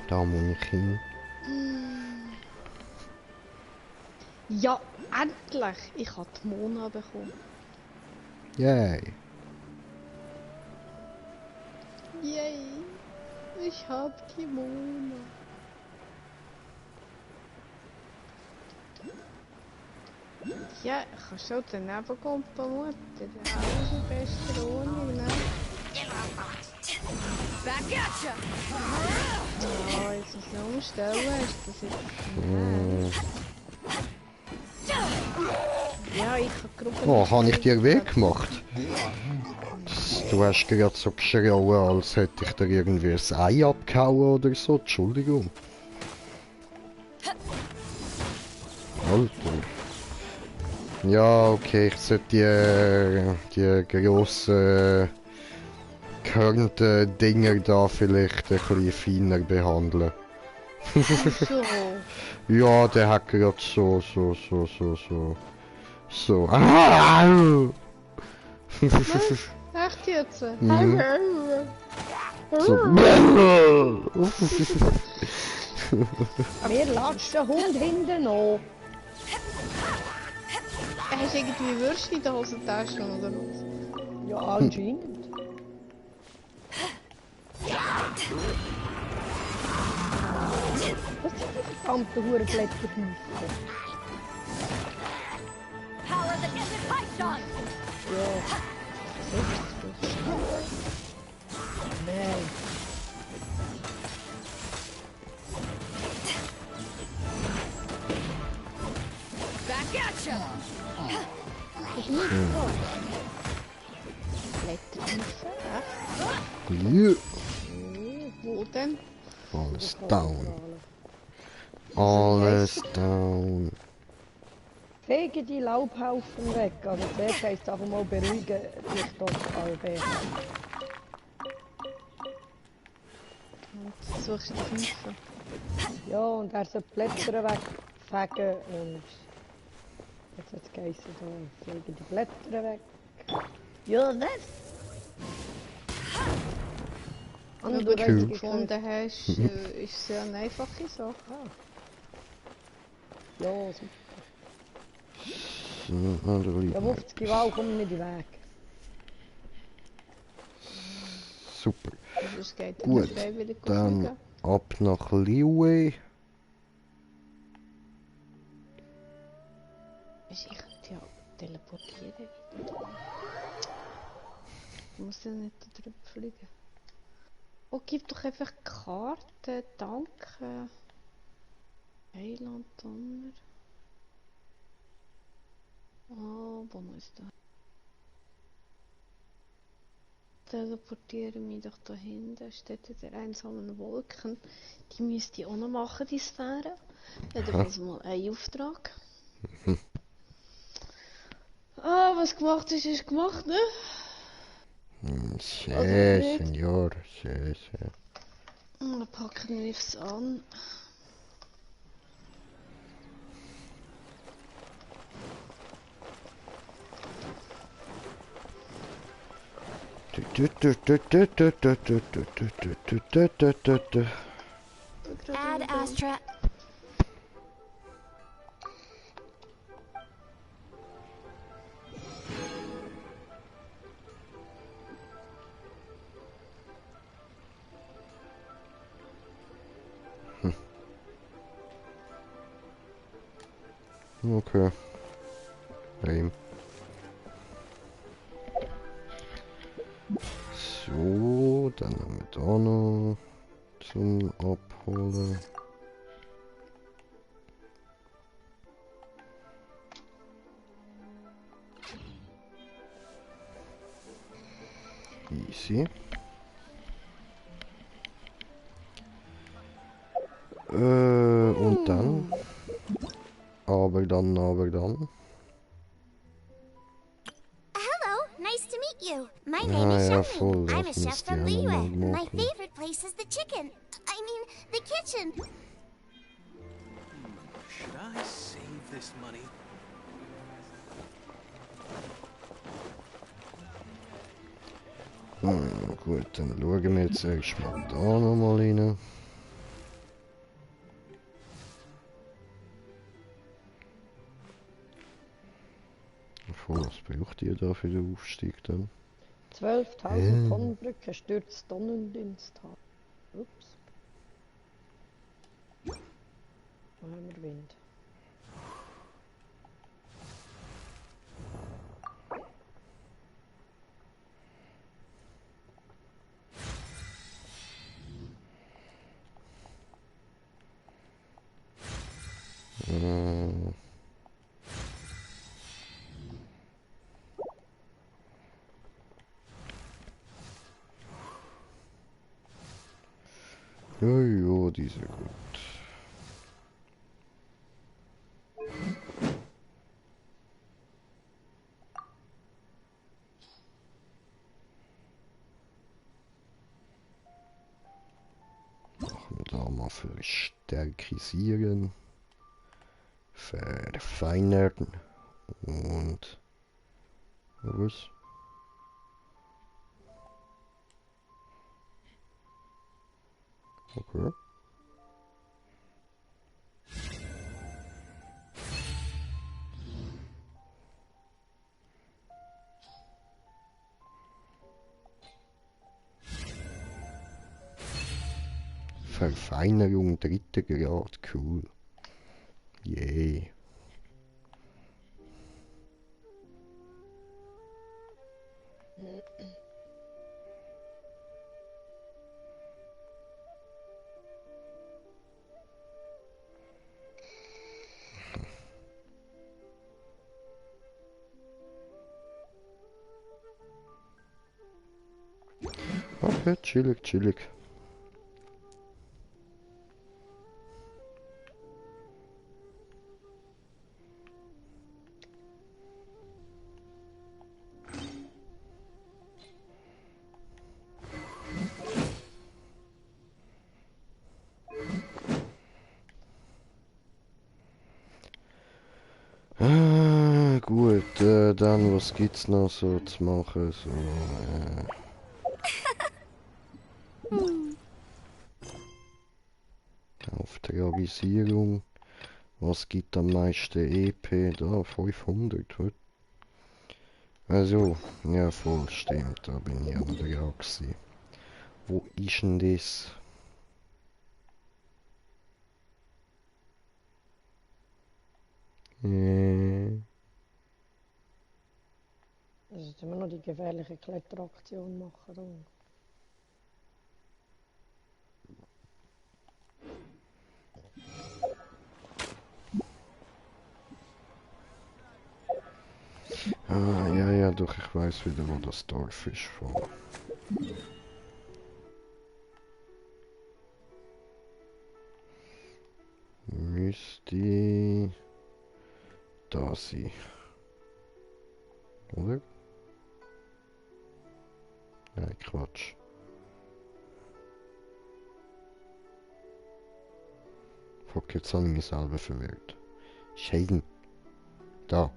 Da muss ich hin. Ja, endlich! Ich habe die Mona bekommen. Yay. Yay! Ich habe die Mona. Ja, ich kann schon daneben kommen, Mutter. Alles in bester Ordnung, ne? Back at ya. Ja, jetzt ist es umstellen, ist das jetzt... Ja, ich habe Gruppen... Oh, habe ich dir weh gemacht? Du hast gerade so geschrien, als hätte ich dir irgendwie ein Ei abgehauen oder so. Entschuldigung. Alter. Ja, okay, ich sollte die grossen gehörnten Dinger da vielleicht ein bisschen feiner behandeln. So. Ja, der hat gerade so. So. Echt jetzt? Mhm. So. Mir latscht der Hund hinten an. Hast du irgendwie Würstchen in der Hosentasche oder was? Ja, anscheinend. Was sind die verdammten Hurenblätterhäufen? Power the desert python! Ja. Nein. Back at ya! Blätterhäufen? Echt? Ja. Wo denn? Alles down. Wie Alles heisst down. Fege die Laubhaufen weg. Also zuerst heisst es einfach mal beruhigen dich doch, Albert. Und suchst du die Häufen? Ja, und er soll die Blätter wegfegen und... Jetzt hat es geheißen, da fliegen die Blätter weg. Ja, das! Wenn du das gefunden hast, ist es ja eine einfache Sache. Ja, super. So, andere Ja, 50 Gewalt kommt nicht in den Weg. Super. Also es geht ja Gut, nicht freiwillig dann fliegen. ab nach Liuwe. Ich könnte ja teleportieren wieder. Ich muss ja nicht da drüber fliegen. Oh, gib doch einfach Karten, danke. Heiland Donner. Oh, wo ist das? Teleportiere mich doch da hinten. Steht in der einsamen Wolken. Die müsste ich auch noch machen, die Sphäre. Jedenfalls mal ein Auftrag. Ah, was gemacht ist, ist gemacht, ne? Sí, Oder nicht? señor. Sí, sí. Dann packen wir es an. Ad Astra. Okay. Lame. So, dann haben wir da noch zum Abholen. Easy. Und dann? Aber dann. Hello, nice to meet you. My Ja, name is ja, Shannon. voll, I'm a das chef müsste from ich auch noch mal Liyue. My machen. favorite place is the chicken. I mean, the kitchen. Should I save this money? Gut, dann schauen wir jetzt erst mal da nochmal rein. Was braucht ihr da für den Aufstieg dann? 12.000 Tonnen Brücke stürzt Sonnendienstag. Ups. Da haben wir Wind. Ja, die sind gut. Machen wir da mal verstärkisieren, verfeinern und was? Okay. Verfeinerung 3. Grad, cool. Yay. Okay, chillig, chillig. Gut, dann was gibt's noch so zu machen? So, Auftragisierung. Was gibt am meisten EP? Da, 500. What? Also, ja voll, stimmt, da bin ich auch noch dran gewesen. Wo ist denn das? Das ist immer noch die gefährliche Kletteraktion machen. Da. Ah, ja, ja, doch, ich weiß wieder, wo das Dorf ist. Voll. Müsste da sein. Oder? Nein, Quatsch. Fuck, jetzt habe ich mich selber verwirrt. Scheiden. Da.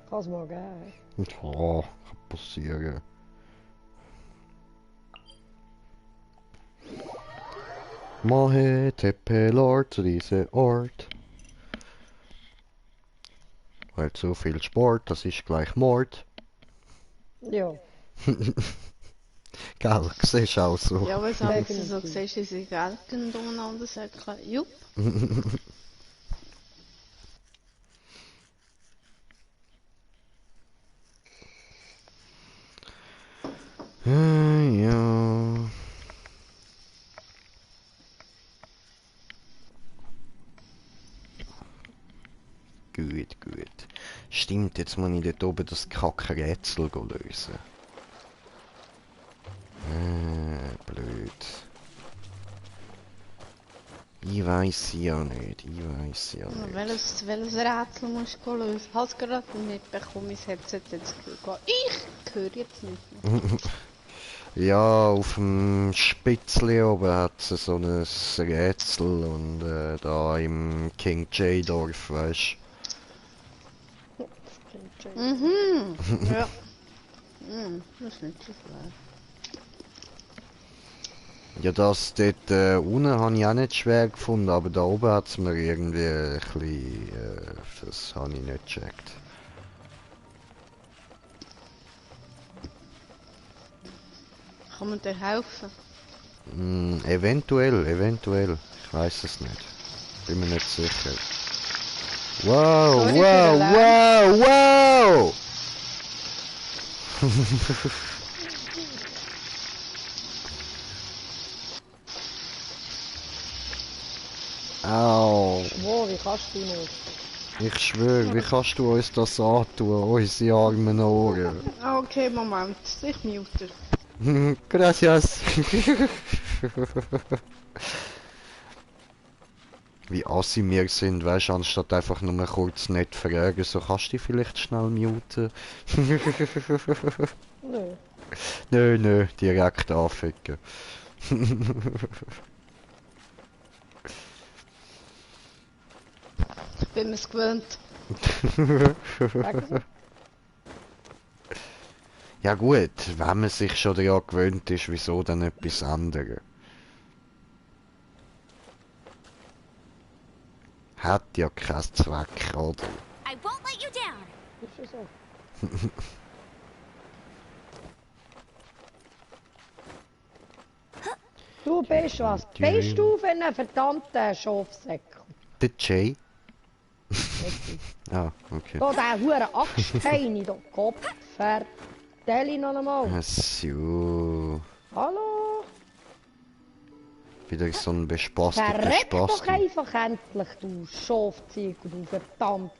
Kann es mal geben. Oh, kann passieren. Mahe Teppelort zu diesem Ort. Weil so viel Sport, das ist gleich Mord. Ja, Gell, siehst auch so. Ja, was haben sie so Definitiv. gesagt, sie gelten umeinander sagen. Jupp. Ja. Gut, gut. Stimmt, jetzt muss ich dort oben das Kackrätsel lösen. Blöd. Ich weiß ja nicht, ich weiß ja nicht. Welches Rätsel musst du lösen? Ich habe es gerade nicht bekommen, mein Headset jetzt gehört. Ich höre jetzt nicht mehr. Ja, auf dem Spitzli oben hat es so ein Rätsel und da im King J Dorf, weißt Mhm. Ja. Das ist nicht so schwer. ja, das dort unten habe ich auch nicht schwer gefunden, aber da oben hat es mir irgendwie ein bisschen, das habe ich nicht gecheckt. Kann man dir helfen? Eventuell. Ich weiß es nicht. Bin mir nicht sicher. Wow, Sorry für den Lärm. wow! Au! Wo, wie kannst du nicht? Ich schwöre, wie kannst du uns das antun, unsere armen Ohren? Okay, Moment. Ich mute. Gracias! Wie assi wir sind, weißt du, anstatt einfach nur kurz nett fragen, so kannst du dich vielleicht schnell muten? Nö. Nö, direkt anficken. Ich bin mir's gewöhnt. Sag so. Ja gut, wenn man sich schon daran gewöhnt ist, wieso dann etwas anderes? Hat ja keinen Zweck, oder? I won't let you down. Ist ja so. Du bist was? Bist du für einen verdammten Schafsäckel? Der Jay? Ah, okay. Da, der hure Axtkeini, da Kopf, vertell ihn noch einmal. Ach so. Hallo? Wieder so ein bespaßter Verreck doch Spasti. einfach endlich, du Schafzieg, du verdammte.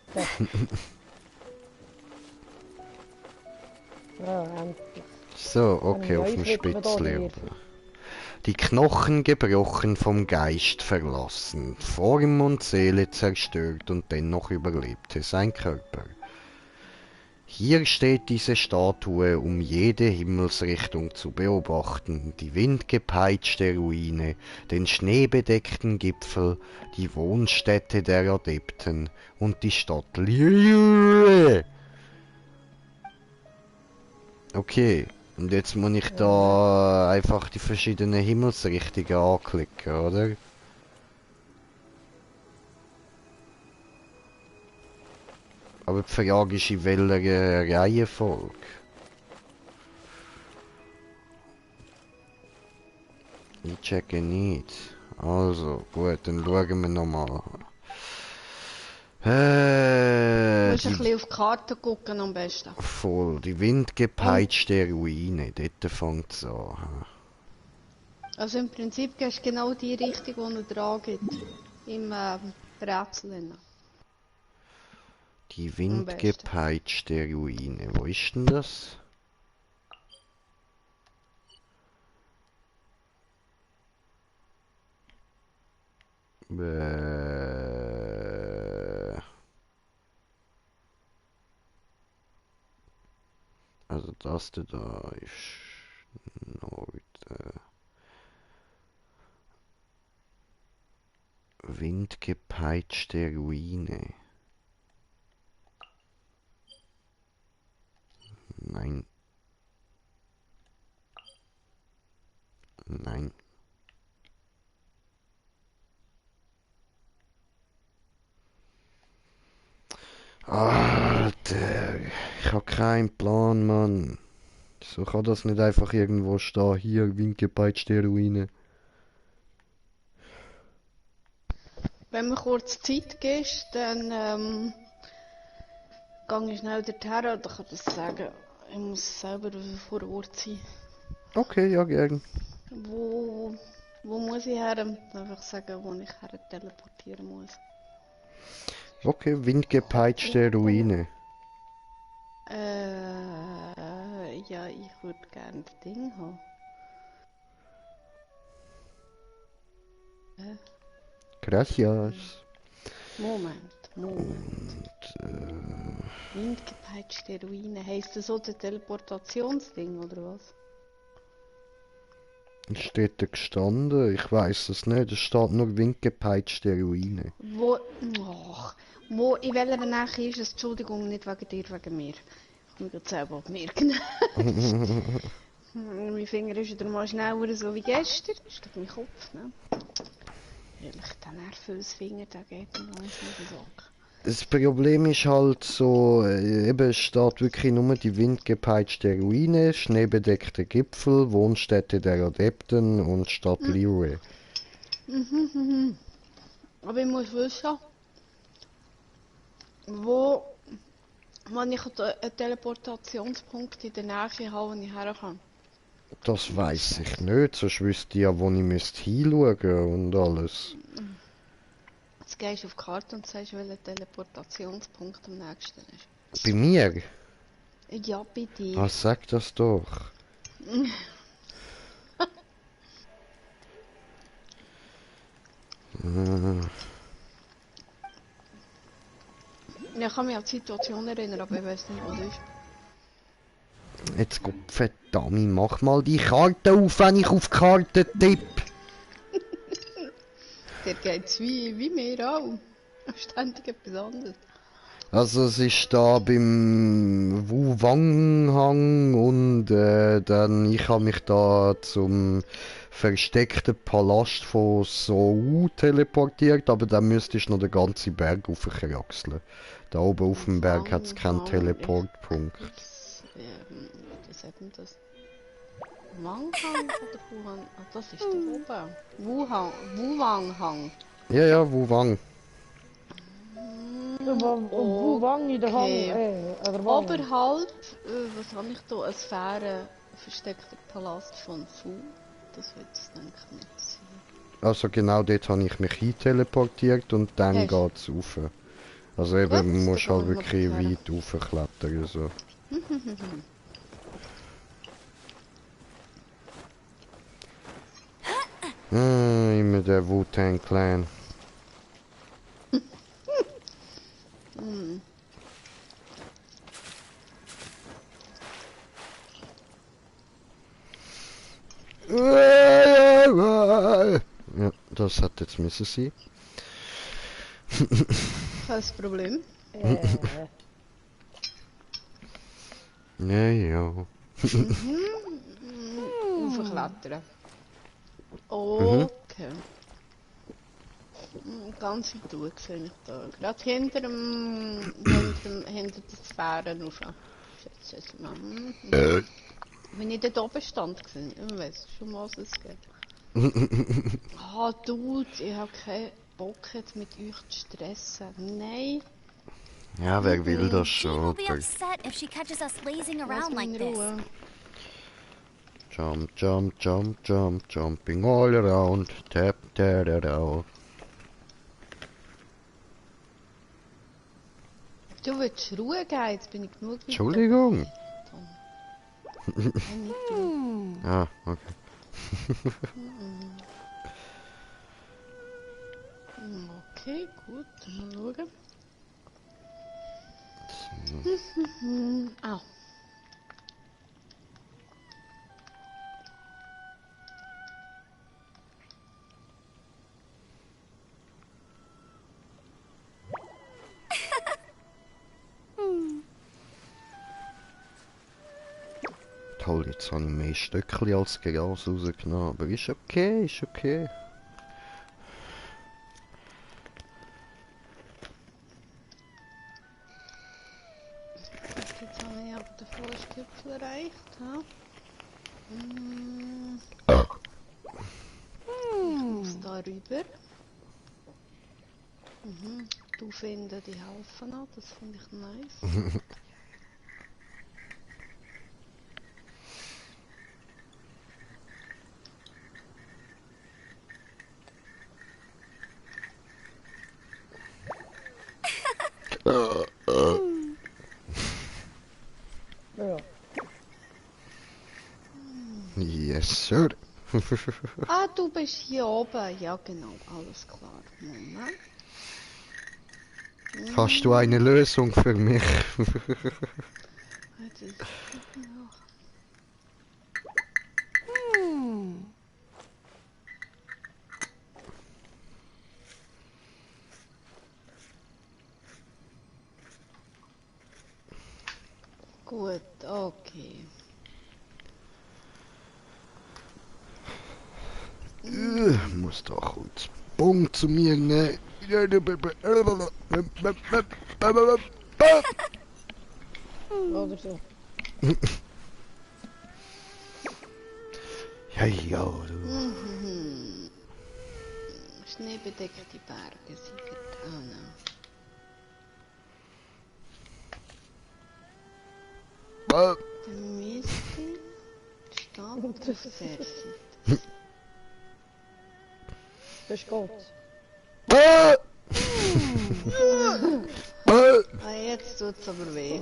Ja, endlich. So, okay, Ja, auf ich dem will mir da Spitzli. nicht. Die Knochen gebrochen, vom Geist verlassen, Form und Seele zerstört und dennoch überlebte sein Körper. Hier steht diese Statue, um jede Himmelsrichtung zu beobachten, die windgepeitschte Ruine, den schneebedeckten Gipfel, die Wohnstätte der Adepten und die Stadt Lille. Okay, und jetzt muss ich da einfach die verschiedenen Himmelsrichtungen anklicken, oder? Aber die Frage ist, in welcher Reihenfolge? Ich checke nicht. Also, gut, dann schauen wir nochmal. Du musst ein Die, bisschen auf die Karte gucken am besten. voll, die windgepeitschte Ruine, dort fängt es an. Also im Prinzip gehst du genau die Richtung, die er dran geht. Im Rätsel. Die besten. windgepeitschte Ruine, wo ist denn das? Also das da ist Nord. Windgepeitschte Ruine. Nein. Nein. Alter, ich hab keinen Plan, Mann. So kann das nicht einfach irgendwo stehen. Hier, windgepeitschte Ruine. Wenn du kurz Zeit gibst, dann gehe ich schnell dorthin oder kann das sagen. Ich muss selber vor Ort sein. Okay, ja, gern. Wo muss ich her? Einfach sagen, wo ich her teleportieren muss. Okay, windgepeitschte Ruine. Ja, ich würde gerne das Ding haben. Gracias. Moment. Windgepeitschte Ruine. Heisst das so das Teleportationsding oder was? Steht da gestanden? Ich weiß es nicht. Es steht nur windgepeitschte Ruine. Wo in welcher Nähe ist es? Entschuldigung, nicht wegen dir, wegen mir. Ich muss gerade selber merken. Mein Finger ist wieder mal schneller so wie gestern. Das ist doch mein Kopf, ne? Ehrlich, der nervöse Finger, der geht mir langsam auf den Sack. Das Problem ist halt so, eben es steht wirklich nur die windgepeitschte Ruine, schneebedeckte Gipfel, Wohnstätte der Adepten und Stadt Liyue. Aber ich muss wissen, wo ich einen Teleportationspunkt in der Nähe habe, wo ich her kann. Das weiß ich nicht, sonst wüsste ich ja, wo ich müsste hinschauen und alles. Jetzt gehst du auf die Karte und sagst, welcher Teleportationspunkt am nächsten ist. Bei mir? Ja, bei dir. Ah, sag das doch. Ich kann mich an die Situation erinnern, aber ich weiß nicht, wo das ist. Jetzt Gott verdammt, mach mal die Karte auf, wenn ich auf die Karte tippe. Der geht's wie mir auch. Ständig etwas anderes. Also es ist da beim Wuwanghang und dann ich habe mich da zum versteckten Palast von Seoul teleportiert, aber dann müsste ich noch den ganzen Berg raufkraxeln. Da oben auf dem Berg hat es keinen Teleportpunkt. Wie sagt man das? Wanghang oder Wuhan? Ah, das ist da oben. Wuwanghang. Ja, Wuwang. Wo wang je de hang? Okay. Der Wang. Oberhalb, was habe ich da? Eine Sphäre, versteckter Palast von Fu. Das wird es denke ich nicht sein. Also genau dort habe ich mich hin teleportiert und dann Hast- geht's rauf. Also eben, Gut, man muss dann halt gehen wir wirklich dorthin. weit raufklettern. So. Immer der Wu-Tang Clan. Ja, das hat jetzt müssen sein. Kein Problem. Ja, ja. Aufklettern. Okay. Ganz weit hoch sehe ich da. Gerade hinter der Sphäre rauf. Schätze es mal. Wenn ich dort oben stand, ich weiß schon, was es geht. Ah, Dude, ich habe keinen Bock jetzt mit euch zu stressen. Nein. Ja, wer will das Jean will schon? be upset if she catches us lazing Lass around mich like in this. Ruhe. Jump, jump, jump, jump, jumping all around. Tap, da, da, da. Du willst Ruhe geben, jetzt bin ich genug mit Entschuldigung. Nein, nicht du. Ah, okay. Okay, gut, mal schauen. Ah. Toll, jetzt habe ich mehr Stöckchen als Gras rausgenommen, aber ist okay, ist okay. Jetzt habe ich aber den vollen Gipfel erreicht. Ha? Ich muss da rüber. Du findest die Haufen an, das finde ich nice. Ja. Yes, sir. Ah, du bist hier oben. Ja, genau, alles klar. Moment. Hast du eine Lösung für mich? Jetzt ist noch. Gut, okay. Muss doch kurz Punkt zu mir nehmen. Oder so. Ja, ja, du. Schneebedeckte Berge sind getan. Der Misty steht auf der Seite. Das ist gut. Ah, jetzt tut's aber weh.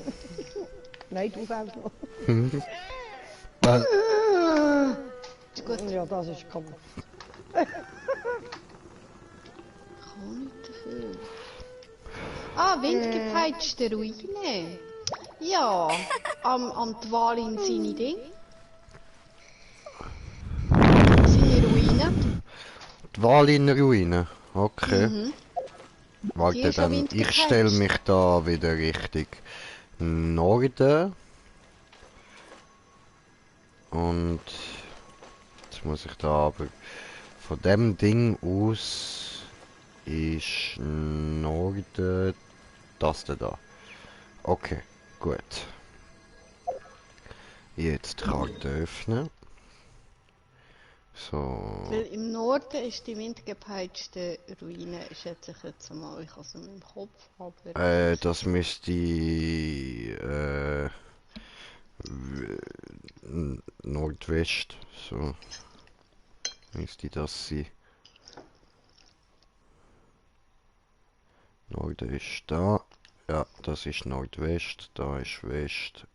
Nein, du fällst noch. Ist gut, Ja, das ist kaputt. kann nicht dafür. Ah, windgepeitschte Ruine. Ja, am Dwalin seine Ding. Seine Ruine. Die Wahl in der Ruine. Okay. Die Warte, ist schon dann ich stelle mich da wieder Richtung Norden. Und jetzt muss ich da aber von dem Ding aus ist Norden das da. Okay, gut. Jetzt Karte öffnen. So. Weil im Norden ist die windgepeitschte Ruine, schätze ich jetzt mal. Ich habe es in meinem Kopf, aber... Das müsste Nordwest, so müsste das sein. Norden ist da. Ja, das ist Nordwest, da ist West.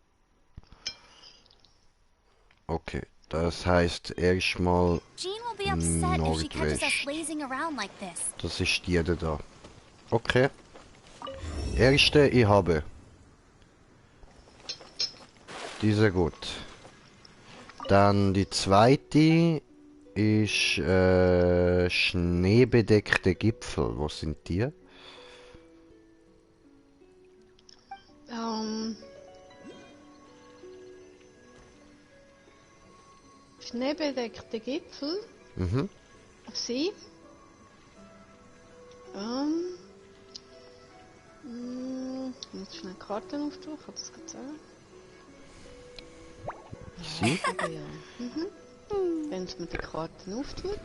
Okay, das heißt erstmal Jean will be upset if she catches us Nordwest. lazing around like this. Das ist die da. Okay. Erste, ich habe. Diese gut. Dann die zweite ist schneebedeckte Gipfel. Wo sind die? Schneebedeckte Gipfel. Mhm. Sie. Ich muss schnell Karten auftun, kann das gut sagen? Sie? Aber ja. Wenn es mit den Karten auftut.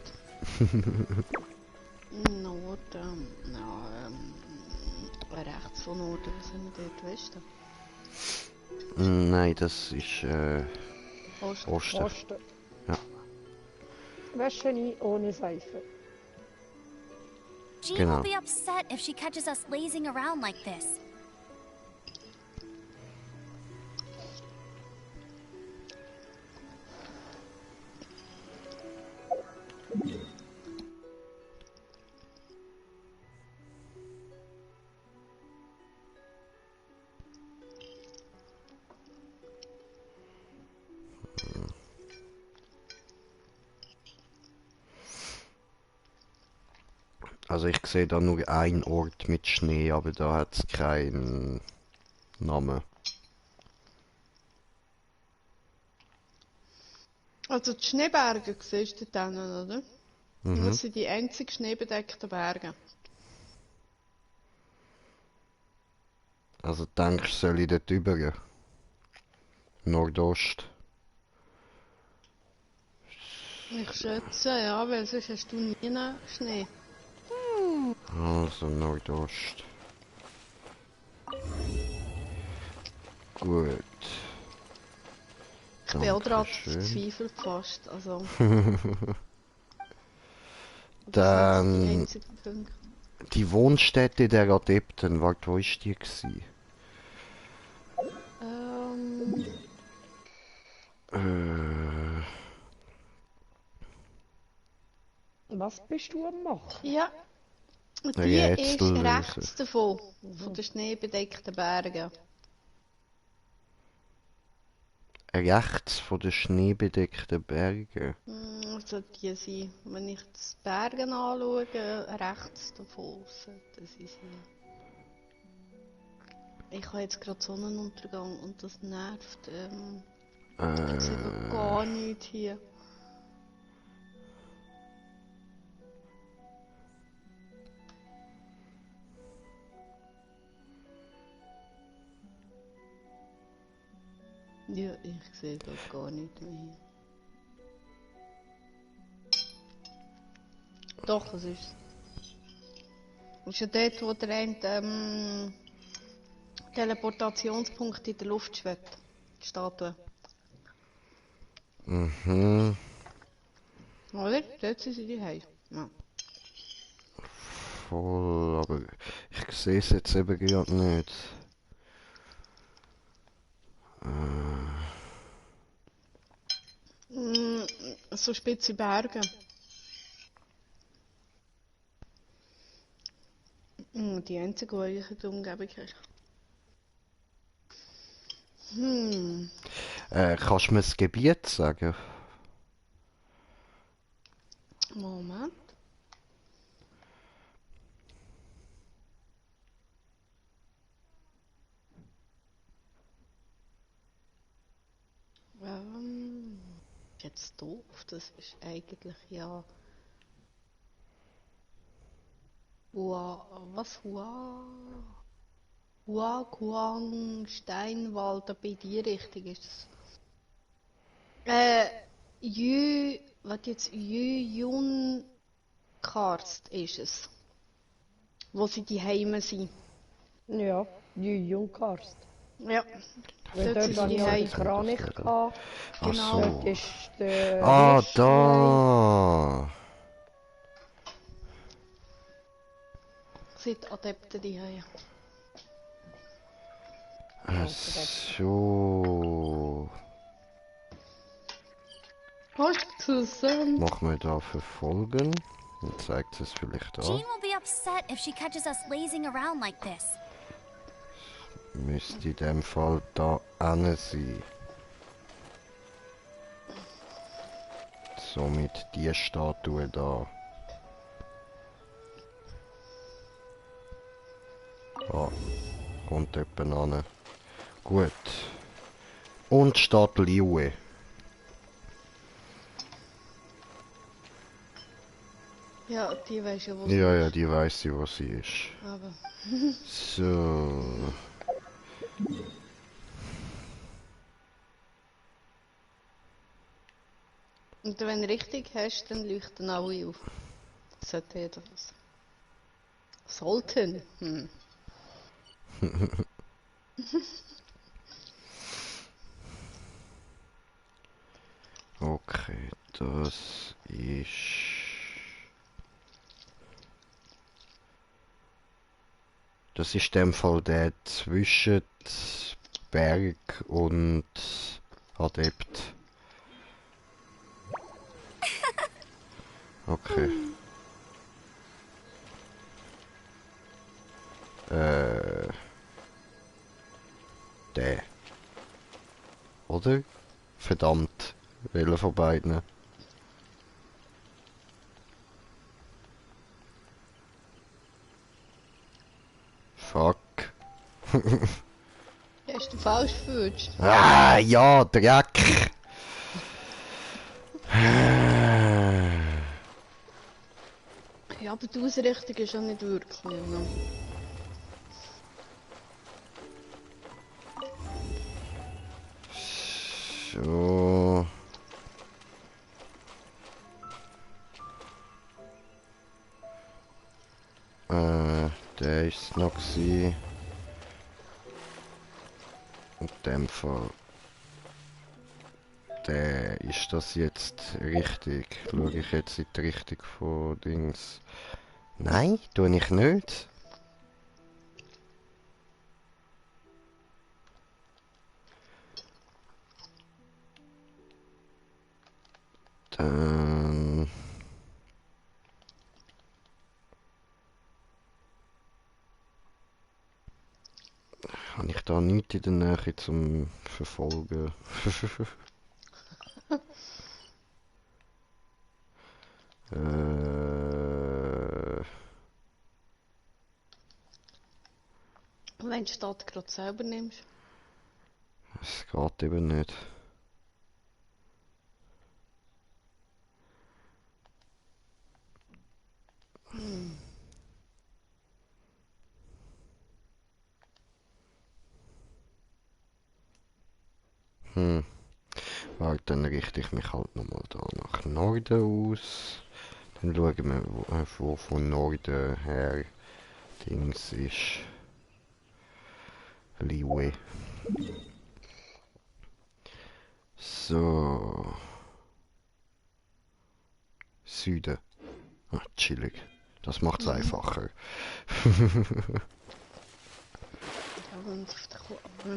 Norden. Rechts von Norden, was haben wir dort? Westen? Nein, das ist Osten. Osten. Ja. Wäsche nie ohne Seife. Jean Genau. will be upset if she catches us lazing around like this. Also ich sehe da nur einen Ort mit Schnee, aber da hat es keinen Namen. Also die Schneeberge siehst du dann, oder? Mhm. Das sind die einzigen schneebedeckten Berge. Also denkst du, soll ich dort rüber? Nordost. Ich schätze, ja, weil sonst hast du nie einen Schnee. Also Nordost. Gut. Ich bin auch daran Dankeschön. verzweifelt fast. Also, das sind die Dann einzigen Punkte. die Wohnstätte der Adepten. Warte, wo ist die gsi? Äh, Was bist du am machen? Ja, und Ein die Rätsel ist lösen. rechts davon, von den schneebedeckten Bergen. Rechts von den schneebedeckten Bergen. Also die sind, wenn ich die Berge anschaue, rechts davon sollten sie sein. Ich habe jetzt gerade Sonnenuntergang und das nervt. Ich sehe da gar nichts hier. Ja, ich sehe da gar nichts mehr hier. Doch, das ist es. Das ist ja dort, wo der eine Teleportationspunkt in der Luft schwebt. Die Statue. Mhm. Oder? Dort sind sie daheim. Ja. Voll, aber ich sehe es jetzt eben gerade nicht. So spitze Berge. Die einzige, die ich in der Umgebung habe. Kannst du mir das Gebiet sagen? Moment. jetzt doof? Das ist eigentlich ja... Huaguang Steinwald, da bei die Richtung ist es. Was jetzt? Yun Karst ist es. Wo sie die Heime sind. Ja, die Jungkarst. Ja. Weil Dort dort sind hatte die ich auch die Heime. Kranich gehabt. Ach Genau. Dort so. ist der Ah, Hirschlein. da! Sind Adepten die Heime. Ach so. Hast du zusammen? Machen wir da verfolgen. Dann zeigt es vielleicht Jean an. will be upset if she catches us lazing around like this. Müsste in dem Fall da hinten sein. Somit die Statue da. Ah, kommt jemand an. Gut. Und steht Liue. Ja, die weiß ja, wo Ja, ja, die weiß ich, wo sie ist. Aber So. und wenn du richtig hast, dann leuchten alle auf. Das sollte jeder was. Sollten. Okay, das ist... Das ist in dem Fall der zwischen Berg und Adept. Okay. Der. Oder? Verdammt. Welcher von beiden? Fuck. Hast du falsch gefühlt? Ah, ja, Dreck. Ja, aber die Ausrichtung ist ja nicht wirklich. Ne? So. Der ist noch gewesen. In dem Fall. Der ist das jetzt richtig? Schaue ich jetzt in die Richtung von Dings? Nein, tue ich nicht. Dann... Habe ich da nichts in der Nähe zum Verfolgen? Wenn du die Stadt gerade selber nimmst. Es geht eben nicht. Warte, dann richte ich mich halt nochmal da nach Norden aus. Dann schauen wir, wo von Norden her Dings ist. Liwe. So. Süden. Ah, chillig. Das macht's einfacher. Ja, wenn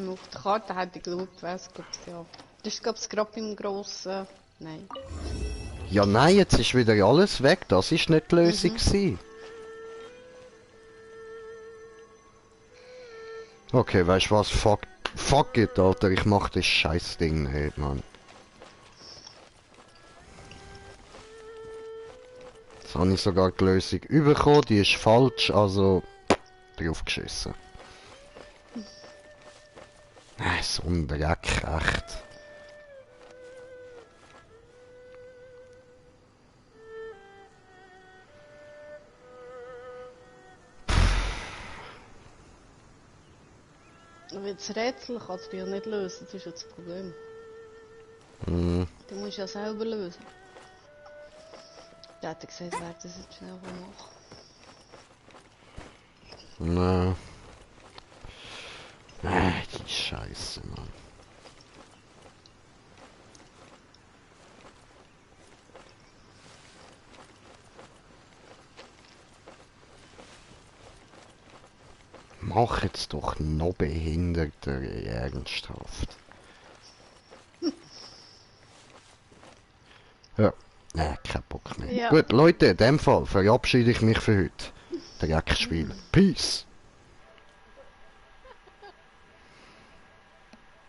man auf der Karte hätte geschaut, weiss ich es ja. Das ist glaube ich gerade beim grossen... Nein. Ja, nein, jetzt ist wieder alles weg. Das ist nicht die Lösung gewesen. Okay, weißt du was? Fuck it, Alter. Ich mach das scheiß Ding nicht, Mann. Jetzt habe ich sogar die Lösung bekommen. Die ist falsch, also drauf geschissen. So ein Dreck, echt. das Rätsel kannst du ja nicht lösen, das ist ja das Problem. Hm. Du musst ja selber lösen. Der hat gesagt, wer das jetzt schnell machen. Na. Die Scheiße, Mann. Mach jetzt doch noch behinderter, ernsthaft. Ja, kein Bock mehr. Ja. Gut, Leute, in dem Fall verabschiede ich mich für heute. Der Jagdspiel. Peace!